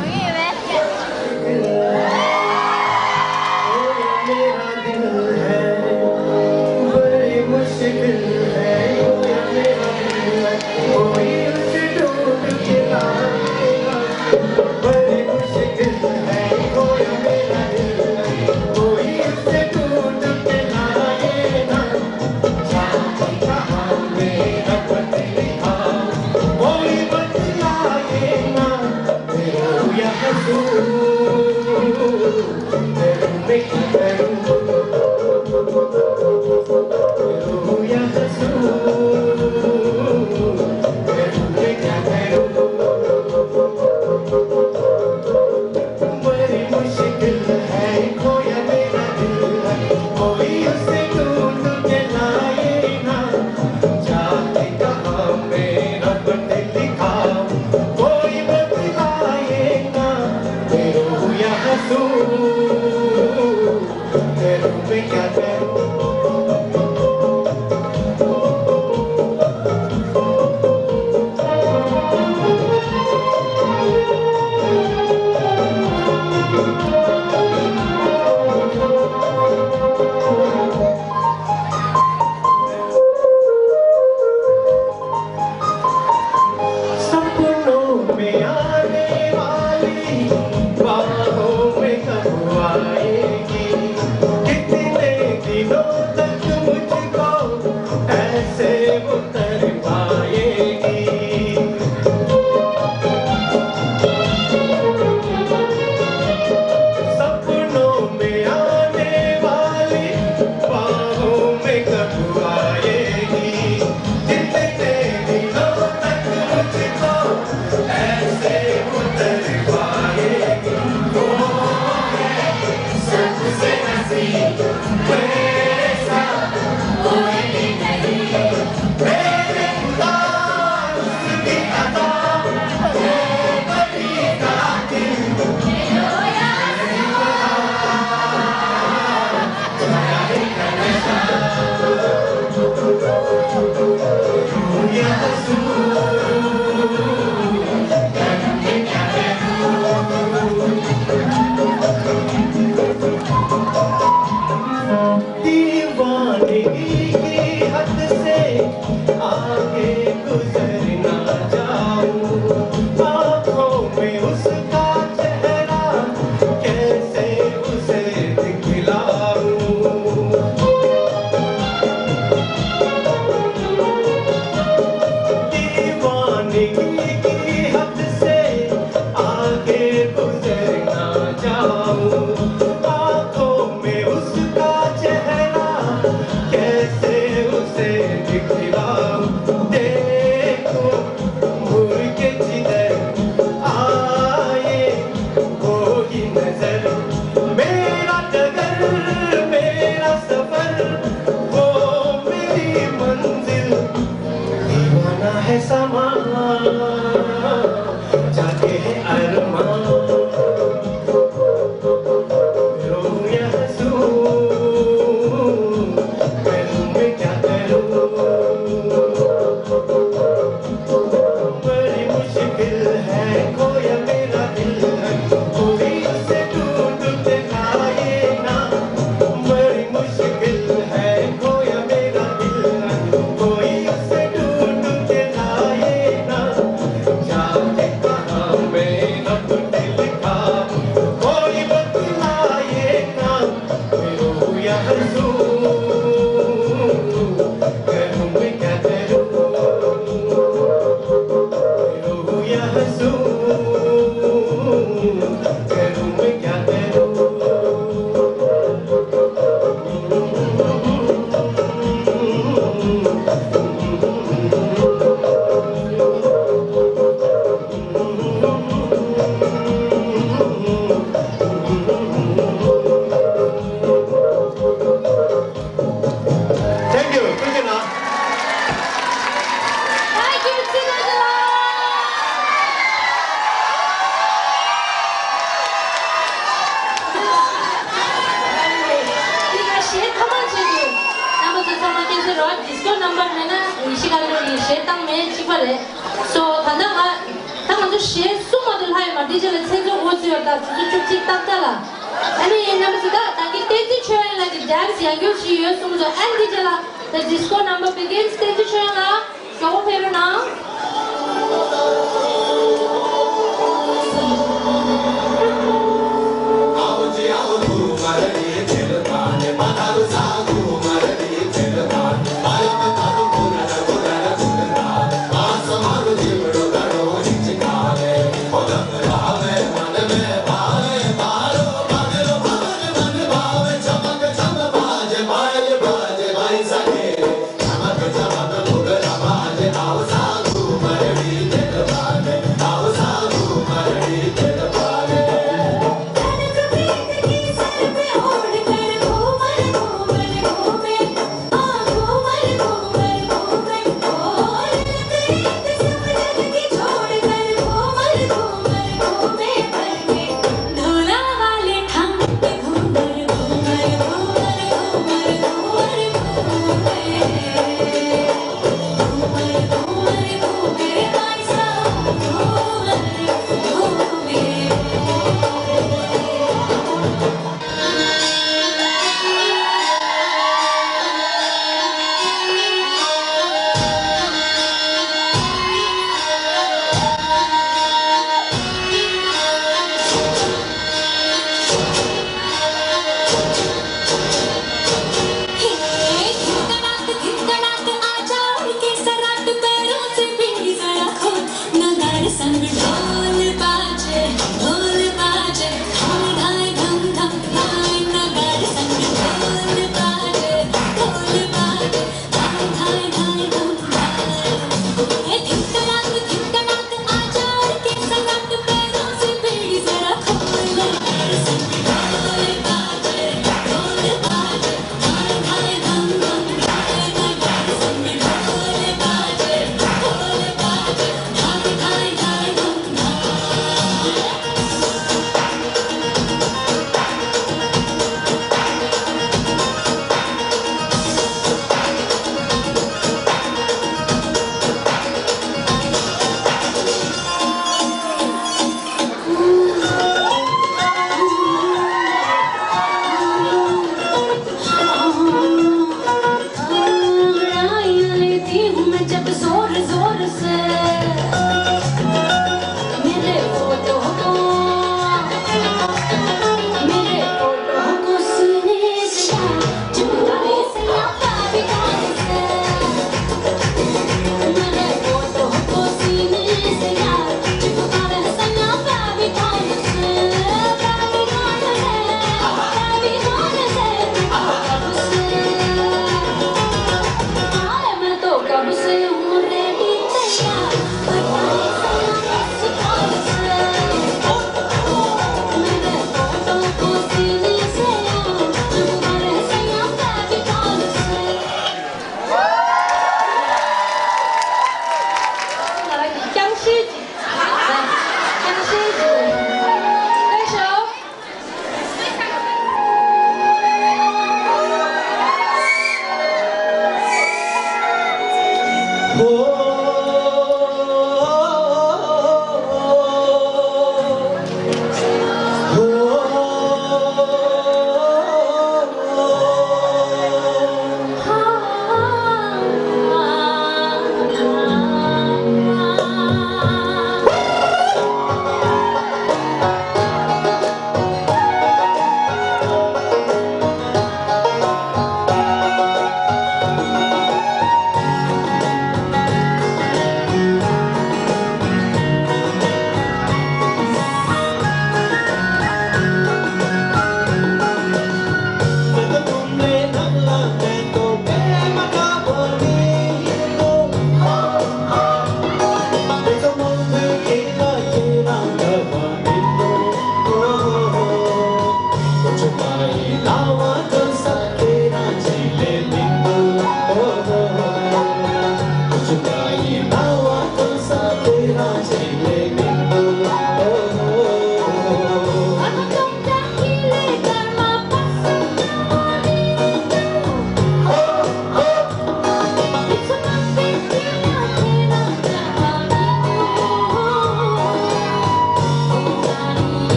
की हद से आगे गुजर ना जाऊं, आंखों में उसका चेहरा कैसे उसे दिखलाऊं। दीवानगी की हद से आगे गुजर ना जाऊं, आंखों में उसका चेहरा कैसे उसे दिखलाऊं। देखो घूर के जिधर आए वो ही नजर, मेरा डगर, मेरा सफर, वो मेरी मंजिल। दीवाना है समा, जागे है अरमां। रोऊं या हंसूं, करूं मैं क्या करूं? बड़ी मुश्किल है खोया मेरा दिल, कोई उसे ढूंढ के लाए ना। बड़ी मुश्किल है खोया मेरा दिल, कोई उसे ढूंढ के लाए ना। जाने कहाँ मैं अब दिल का कोई बतलाए ना। रोऊं या हंसूं, करूं मैं क्या करूं? रोऊं या हंसूं, करूं मैं क्या करूं? Thank you. ཐུགས་རྗེ་གནང་། Thank you, Sinatra. འདི་ག་གཞས་ཐ་མག་བྱས་འདུག་རྣམ་པ་ཚོ་ཚང་མ་སྐྱེ་སྲིད་རོ། ཌི་སི་ཀོ་ནམ་བར་མེད་ན་ཡེ་ཤེས་དགའ་ལོ་ཡི་གཞས་བཏང་མེད་གཅིག་པ་རེད། སོ་ད་ལྟ་ང་ད་ང་ཚོ་གཞས་གསུམ་མ་གཏོགས་ལྷག་ཡོད་མ་རེད། དེ་རྗེས་ལ་མཚན་ཚོགས་འགོ་ཚུགས་ཡོད་ད་དུས་ཚོད་བཅུ་གཅིག་ཏག་ཏག་ལ། ཨ་ནི་རྣམ་པ་ཚོ་ད་ད་གིན་བསྟན་འཛིན་ཆོས་དབྱངས་ལགས་ཀྱི་ཌན་སི་ཡང་བསྐྱར་ཞིག་ཡོད་གསུངས་སོང་། ཨ་ནི་དེ་རྗེས་ལ། The disco number begins. བསྟན་འཛིན་ཆོས་དབྱངས་ལགས་མགྱོགས་པོ་ཕེབས་རོགས་གནང་།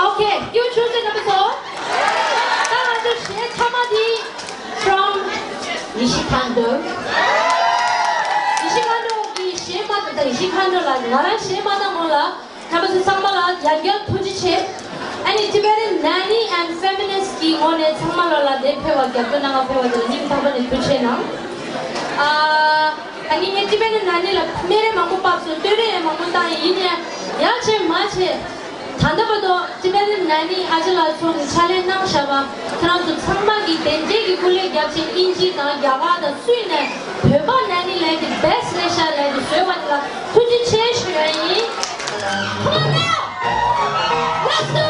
Okay, you choose the number four. ད་ང་ཚོ་གཞས་མཐའ་མ་དེ་from Nishikando. Nishikando གི་གཞས་མ་དང་། Nishikando ལ་ང་རང་གཞས་མ་དང་མོ་ལ་རྣམ་པ་ཚོ་ཚང་མ་ལ་ཡང་བསྐྱར་ཐུགས་རྗེ་ཆེ། ཨ་ནི་Tibetan Nanny and Feminist གི་ངོས་ནས་ཚང་མ་ལ་ལ་འདིར་ཕེབས་པ་རྒྱབ་སྐྱོར་གནང་བ་ཕེབས་པ་དེ་ལ་སྙིང་ཐག་པ་ནས་ཐུགས་རྗེ་ཆེ་གནང་། ཨ་ཨ་ནི་ངས་Tibetan Nanny ལ་སྨན་རས་མང་པོ་ཕབ་སོང་། སྟོད་རས་ཡང་མང་པོ་བཏང་ཡིན་ཡང་ཡག་བྱས་མ་བྱས། ད་ལྟ་བར་དུ་Tibetan Nanny ཨ་ཅེ་ལགས་ཚོ་ནས་ཕྱག་ལས་གནང་བཞག་པ་ཁྱེད་རང་ཚོ་ཚང་མ་གིས་དེ་འདྲས་ཀྱི་སྐུ་ལས་རྒྱབ་བྱས་དབྱིན་ཇི་དང་རྒྱ་གར་དང་སུས་ནས་བོད་པ་Nanny ལས་ཀྱི་best རེད་ཤག་ལས་ཀྱི་བཟོས་པ་དེ་ལ་ཐུགས་རྗེ་ཆེ་ཞུ་ཡ་ཡིན། Come on now! Let's go!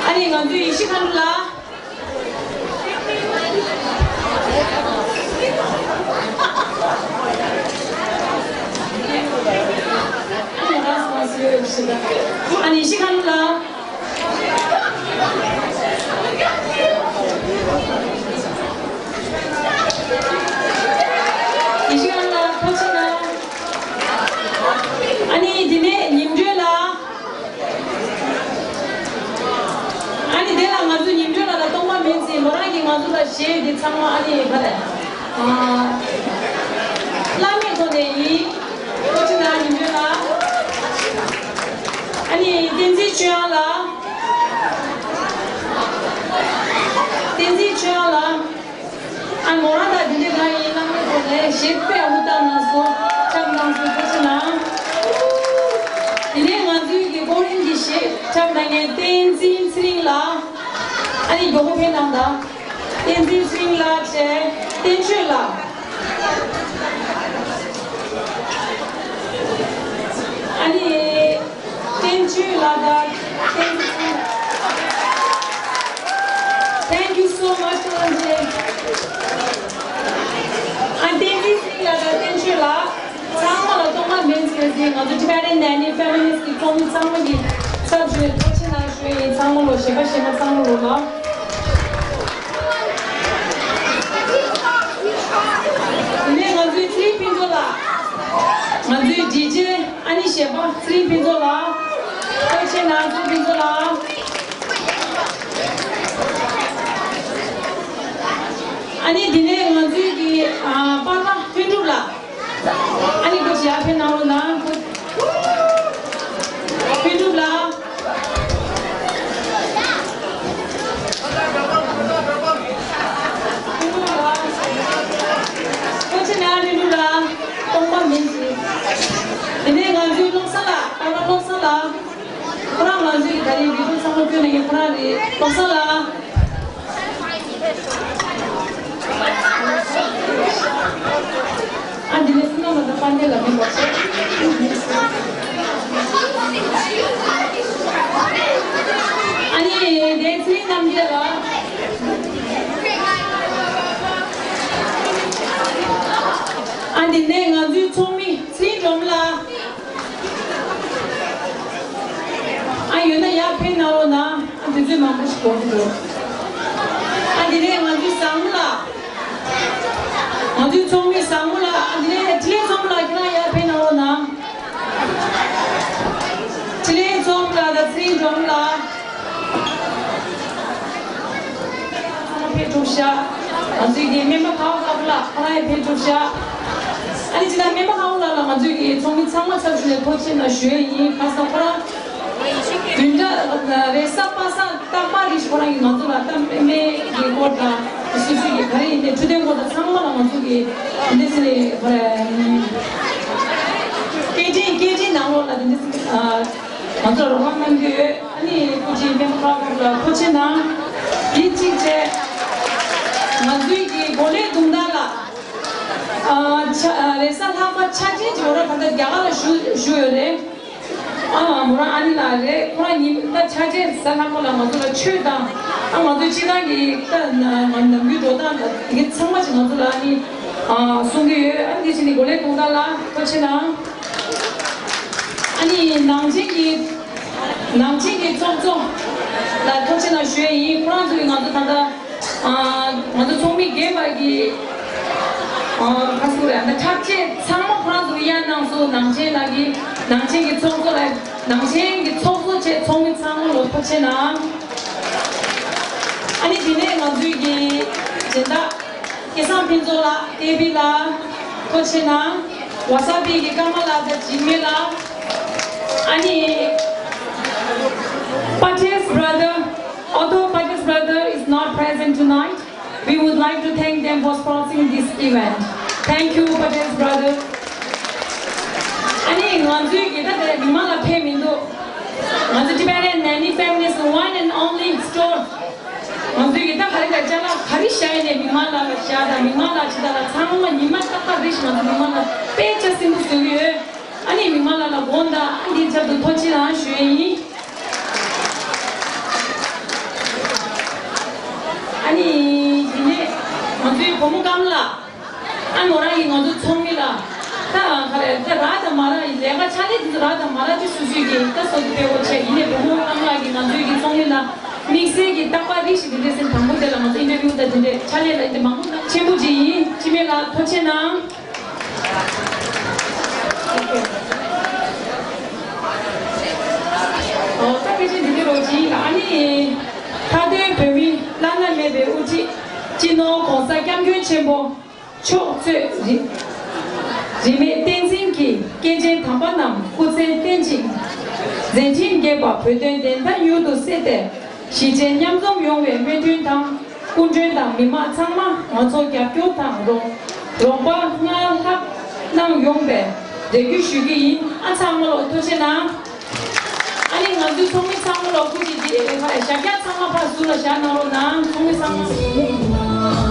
ཨ་ནི་ང་ཚོའི་ཡེ་ཤེས་མཁའ་འགྲོ་ལགས། ཨ་ནི་ཡེ་ཤེས་མཁའ་འགྲོ་ལགས། ཡེ་ཤེས་མཁའ་འགྲོ་ལགས་ཐུགས་རྗེ་གནང་། ཨ་ནི་དེ་ནས་ཉིམ་སྒྲོན་ལགས། ཨ་ནི་དེ་ལ་ང་ཚོ་ཉིམ་སྒྲོན་ལགས་ལ་སྟོང་པ་མིན་ཟེར་མོ་རང་གིས་ང་ཚོ་ལ་བཞེས་ཏེ་ཚང་མ་ཨ་ནི་ག་རེ། ཨ། བླ་མེད་ཐོག་ནས་ཡིན། ཐུགས་རྗེ་གནང་ཉིམ་སྒྲོན་ལགས། ཨ་ནི་བསྟན་འཛིན་ཆོས་དབྱངས་ལགས། བསྟན་འཛིན་ཆོས་དབྱངས་ལགས། ཨ་མོ་རང་དང་དེ་འདྲའི་གང་ཡིན་གནང་མེད་ཐོག་ནས་གཞས་དཔེ་ཡག་པོ་བཏང་གནང་སོང་། ཆབ་གནང་སོང་། ཐུགས་རྗེ་གནང་། དེ་ནས་ང་ཚོའི་གི་ཀོ་རིན་གྱི་གཞས་ཆབ་གནང་མཁན་བསྟན་འཛིན་ཚེ་རིང་ལགས། ཨ་ནི་མགྱོགས་པོ་ཕེབས་གནང་དང་། བསྟན་འཛིན་ཚེ་རིང་ལགས་བྱས་བསྟན་ཆོས་ལགས། ཨ་ནི། བསྟན་ཆོས་ལགས་དང་བསྟན་འཛིན། Thank you so much, Kalanjee. ཨ་བསྟན་འཛིན་ཚེ་རིང་ལགས་དང་བསྟན་ཆོས་ལགས། ཚང་མ་ལ་སྟོང་པ་མིན་ཟེར་ཟེར་ང་ཚོ་Tibetan Nanny Feminist གི་ཚོགས་མི་ཚང་མ་གི་ཚབ་ཞུས་ཐུགས་རྗེ་གནང་ཞུ་ཡིན། ཚང་མ་ལོ་གཞས་པ་གཞས་མ་ཚང་མ་ལོ་ལ། དེ་ནས་ང་ཚོའི་ཚེ་རིང་ཕུན་ཚོགས་ལགས། ང་ཚོའི་ཌི་ཇེ་ཨ་ནི་གཞས་པ་ཚེ་རིང་ཕུན་ཚོགས་ལགས། ཐུགས་རྗེ་གནང་ཚེ་རིང་ཕུན་ཚོགས་ལགས། ཨ་ནི་དེ་ནས་ང་ཚོའི་གི་ཨ་པཱ་ལགས་ལྷུན་གྲུབ་ལགས། ཨ་ནི་ཁོ་ཞིག་ཡར་ཕེབས་གནང་རོགས་གནང་། ལྷུན་གྲུབ་ལགས། ལྷུན་གྲུབ་ལགས། ཐུགས་རྗེ་གནང་ལྷུན་གྲུབ་ལགས། སྟོང་པ་མིན་ཞིག་དེ་ནས་ང་ཚོའི་བློ་བཟང་ལགས། པཱ་ལགས་བློ་བཟང་ལགས། ཁོ་རང་ང་ཚོའི་གི་ད་རེས་བི་ཌི་ཡོ་ཚང་མ་བསྐྱོན་གནང་མཁན་ཁོ་རང་རེད། བློ་བཟང་ལགས། ཨ་འདི་ནས་སུ་ན་ང་ཚོ་དཔལ་ལྡན་ལ་མི་འབོར་ཆེ། ཨ་ནི་དེ་ཚེ་རིང་རྣམ་རྒྱལ་ལགས། ཨ་འདི་ནས་ང་ཚོའི་ཚོགས་མི་ཚེ་རིང་སྒྲོལ་མ་ལགས། ཨ་ཡོད་ན་ཡར་ཕེབས་གནང་རོགས་གནང་། ཨ་དུས་ཚོད་མང་པོ་ཞིག་འགོར་གྱི་འདུག་ཨ་དེ་ནས་ང་ཚོའི་བཟང་མོ་ལགས། ང་ཚོའི་ཚོགས་མི་བཟང་མོ་ལགས། ཨ་དེ་ནས་འཕྲིན་ལས་ཚོགས་མི་ལགས་ཁྱེད་རང་ཡར་ཕེབས་གནང་རོགས་གནང་། འཕྲིན་ལས་ཚོགས་མི་ལགས་དང་ཚེ་རིང་སྒྲོལ་མ་ལགས། ཚང་མ་ཕེབས་ཐུབ་ཤག་ང་ཚོའི་གི་སྨན་པ་ཁ་བ་ཁ་བ་ལགས་ཁོ་རང་ཡང་ཕེབས་ཐུབ་ཤག་ཨ་ནི་ཅི་ན་སྨན་པ་ཁ་བ་ལགས་ལ་ང་ཚོའི་གི་ཚོགས་མི་ཚང་མ་ཚབ་ཞུས་ནས་ཐུགས་རྗེ་གནང་ཞུ་ཡས་ཡིན། ཁ་སང་ཁོ་རང་བདུན་ཕྲག་རེས་གཟའ་པ་སངས་རྟག་པར་རེ་བཞིན་ཁོ་རང་གིས་ང་ཚོ་ལ་ད་སྨན་པའི་གི་སྐོར་དང་སོ་སོའི་གི་ག་རེ་ཡིན་ནའི་འཕྲོད་བསྟེན་སྐོར་དང་ཚང་མ་ལ་ང་ཚོ་གི་འདི་འདྲ་ཟེར་ནས་ཁོ་རང་སྐད་འཕྲིན་སྐད་འཕྲིན་ནང་ལོགས་ལ་འདི་འདྲ་ཟེར་ནས་ང་ཚོ་ལ་རོགས་རམ་གནང་གི་ཡོད། ཨ་ནི་སྐུ་མཁྱེན་སྨན་པ་ཁ་བ་ལགས་ཐུགས་རྗེ་གནང་། འདི་གཅིག་བྱས། ང་ཚོའི་གི་གོ་ལའི་དུང་ཟླ་ལགས། ཨ་ཆ་ཨ་རེས་གཟའ་ལྷག་པ་ཆ་ཅན་གྱི་འོ་ར་ད་ལྟ་རྒྱ་གར་ལ་བཞུགས་བཞུགས་ཡོད་རེད། ཨ་མོ་རང་ཨ་ནི་ལགས་རེད། ཁོ་རང་ཉིན་ད་ཆ་ཅན་གཟའ་ལྷག་པ་ལ་ང་ཚོ་ལ་ཆོས་དང་ཨ་ང་ཚོའི་སྤྱི་བཏང་གི་ད་ནམ་རྒྱུན་འགྲོ་སྟངས་དང་དེ་གའི་ཚང་མ་ཅིག་ང་ཚོ་ལ་ཨ་ནི་ཨ་གསུང་གི་ཡོད། ཨ་ནི་དེ་བཞིན་གོ་ལའི་དུང་ཟླ་ལགས་ཐུགས་རྗེ་གནང་། ཨ་ནི་ནང་ཆེན་གྱི་ནང་ཆེན་གྱི་ཚོགས་གཙོ་ལ་ཐུགས་རྗེ་གནང་ཞུ་ཡས་ཡིན། ཁོ་རང་ཚོ་གིས་ང་ཚོ་ད་ལྟ་ཨ་ང་ཚོ་ཚོགས་མི་རྒན་པ་གི་ཨ་ཁ་སུ་རེད། ཨ་ད་འཁྲབ་ཆས་ཚང་མ་ཁོ་རང་ཚོ་གིས་གཡར་གནང་སོང་། ནང་ཆེན་ལགས་ཀྱིས་ནང་ཆེན་གྱི་ཚོགས་གཙོ་ལ་ ནང་ཆེན་གྱི་ཚོགས་གཙོ་བཅས་ཚོགས་མི་ཚང་མ་ལ་ཐུགས་རྗེ་གནང་། ཨ་ནི་དེ་ནས་ང་ཚོའི་གི་སྦྱིན་བདག་སྐལ་བཟང་ཕུན་ཚོགས་ལགས། ཀེ་བི་ལགས། ཐུགས་རྗེ་གནང་། ཝ་ས་པི་གི་ཀརྨ་ལགས་དང་འཇིགས་མེད་ལགས། ཨ་ནི་Patil's brother, although Patil's brother is not present tonight, we would like to thank them for sponsoring this event. Thank you, Patil's brother. ཨ་ནི་ང་ཚོའི་གི་ད་ལྟ་མི་མང་ལ་ཕེབས་མི་འདུག་ང་ཚོ་Tibetan Nanny Family's one and only store. ང་ཚོའི་གི་ད་ག་རེ་ད་ཅ་ལག་ག་རེ་བཞག་ཡིན་ནའི་མི་མང་ལ་ལ་བཞག་དང་མི་མང་ལ་ཇི་ལྟར་ལ་ཚང་མ་ཉི་མ་རྟག་པར་རེ་བཞིན་ང་ཚོ་མི་མང་ལ་དཔེ་ཆ་སྲིན་པོ་བཟོ་གི་ཡོད། ཨ་ནི་མི་མང་ལ་ལ་དགོངས་དག་ཨ་འདིའི་ཆེད་དུ་ཐུགས་རྗེ་གནང་ཞུ་ཡས་ཡིན། ཨ་ནི་དེ་ནས་ང་ཚོའི་བུ་མོ་ཀརྨ་ལགས། ཨ་ནོ་རང་གིས་ང་ཚོ་ཚོགས་མི་ལ་ད་ག་རེ་ད་རག་དང་མ་རག་ལས་ཀ་ཕྱག་ལས་དེ་ཚོ་རག་དང་མ་རག་ཅིག་སུ་ཞིག་གིས་ད་སོ་སོ་སྤེལ་བོ་བྱས་ཡིན་ནའི་བུ་མོ་ཀརྨ་ལགས་ཀྱིས་ང་ཚོའི་གི་ཚོགས་མི་ལ་དམིགས་བསལ་གྱི་རྟག་པར་རེ་བཞིན་དེ་འདྲའི་སེམས་དང་པོ་དེ་ལ་ང་ཚོ་ཨིན་ཊར་བིའུ་དང་དེ་འདྲའི་ཕྱག་ལས་ལ་དེ་མང་པོ་ཆེན་པོ་ཅིག་ཡིན། འཇིགས་མེད་ལགས་ཐུགས་རྗེ་གནང་། ཨོ་ད་སྐད་ཆ་འདི་འདྲ་རོགས་ཅིག་ཡིན་ལ། ཨ་ནི་མཐའ་དོན་བོད་མིའི་བླ་ན་མེད་པའི་དབུ་ཁྲིད་སྤྱི་ནོར་༸གོང་ས་༸སྐྱབས་མགོན་ཆེན་པོ་མཆོག་གཙོས་རིས་རིས་མེད་བསྟན་འཛིན་གྱི་སྐྱེས་ཆེན་དམ་པ་རྣམས་སྐུ་ཚེ་བརྟན་ཅིང་མཛད་འཕྲིན་རྒྱས་པ། བོད་དོན་བདེན་མཐའ་མྱུར་དུ་གསལ་ཏེ་གཞིས་བྱེས་མཉམ་འཛོམས་ཡོང་བའི་སྨོན་འདུན་དང་། སྐུ་མགྲོན་དང་མི་མང་ཚང་མ་ང་ཚོ་རྒྱབ་སྐྱོར་དང་རོགས་རོགས་པ་སྔར་ལྷག་གནང་ཡོང་བའི་རེ་སྐུལ་ཞུ་གི་ཡིན། ཨ་ཚང་མ་ལོ་ཐུགས་རྗེ་གནང་། ཨ་ནི་ང་ཚོའི་ཚོགས་མི་ཚང་མ་ལོ་སྐུ་མཁྱེན་གྱིས་ཨེ་ཕ་ཞབས་བཀྱག་ཚང་མ་ཕར་ཟུར་ལ་བཞག་གནང་རོགས་གནང་། ཚོགས་མི་ཚང་མ།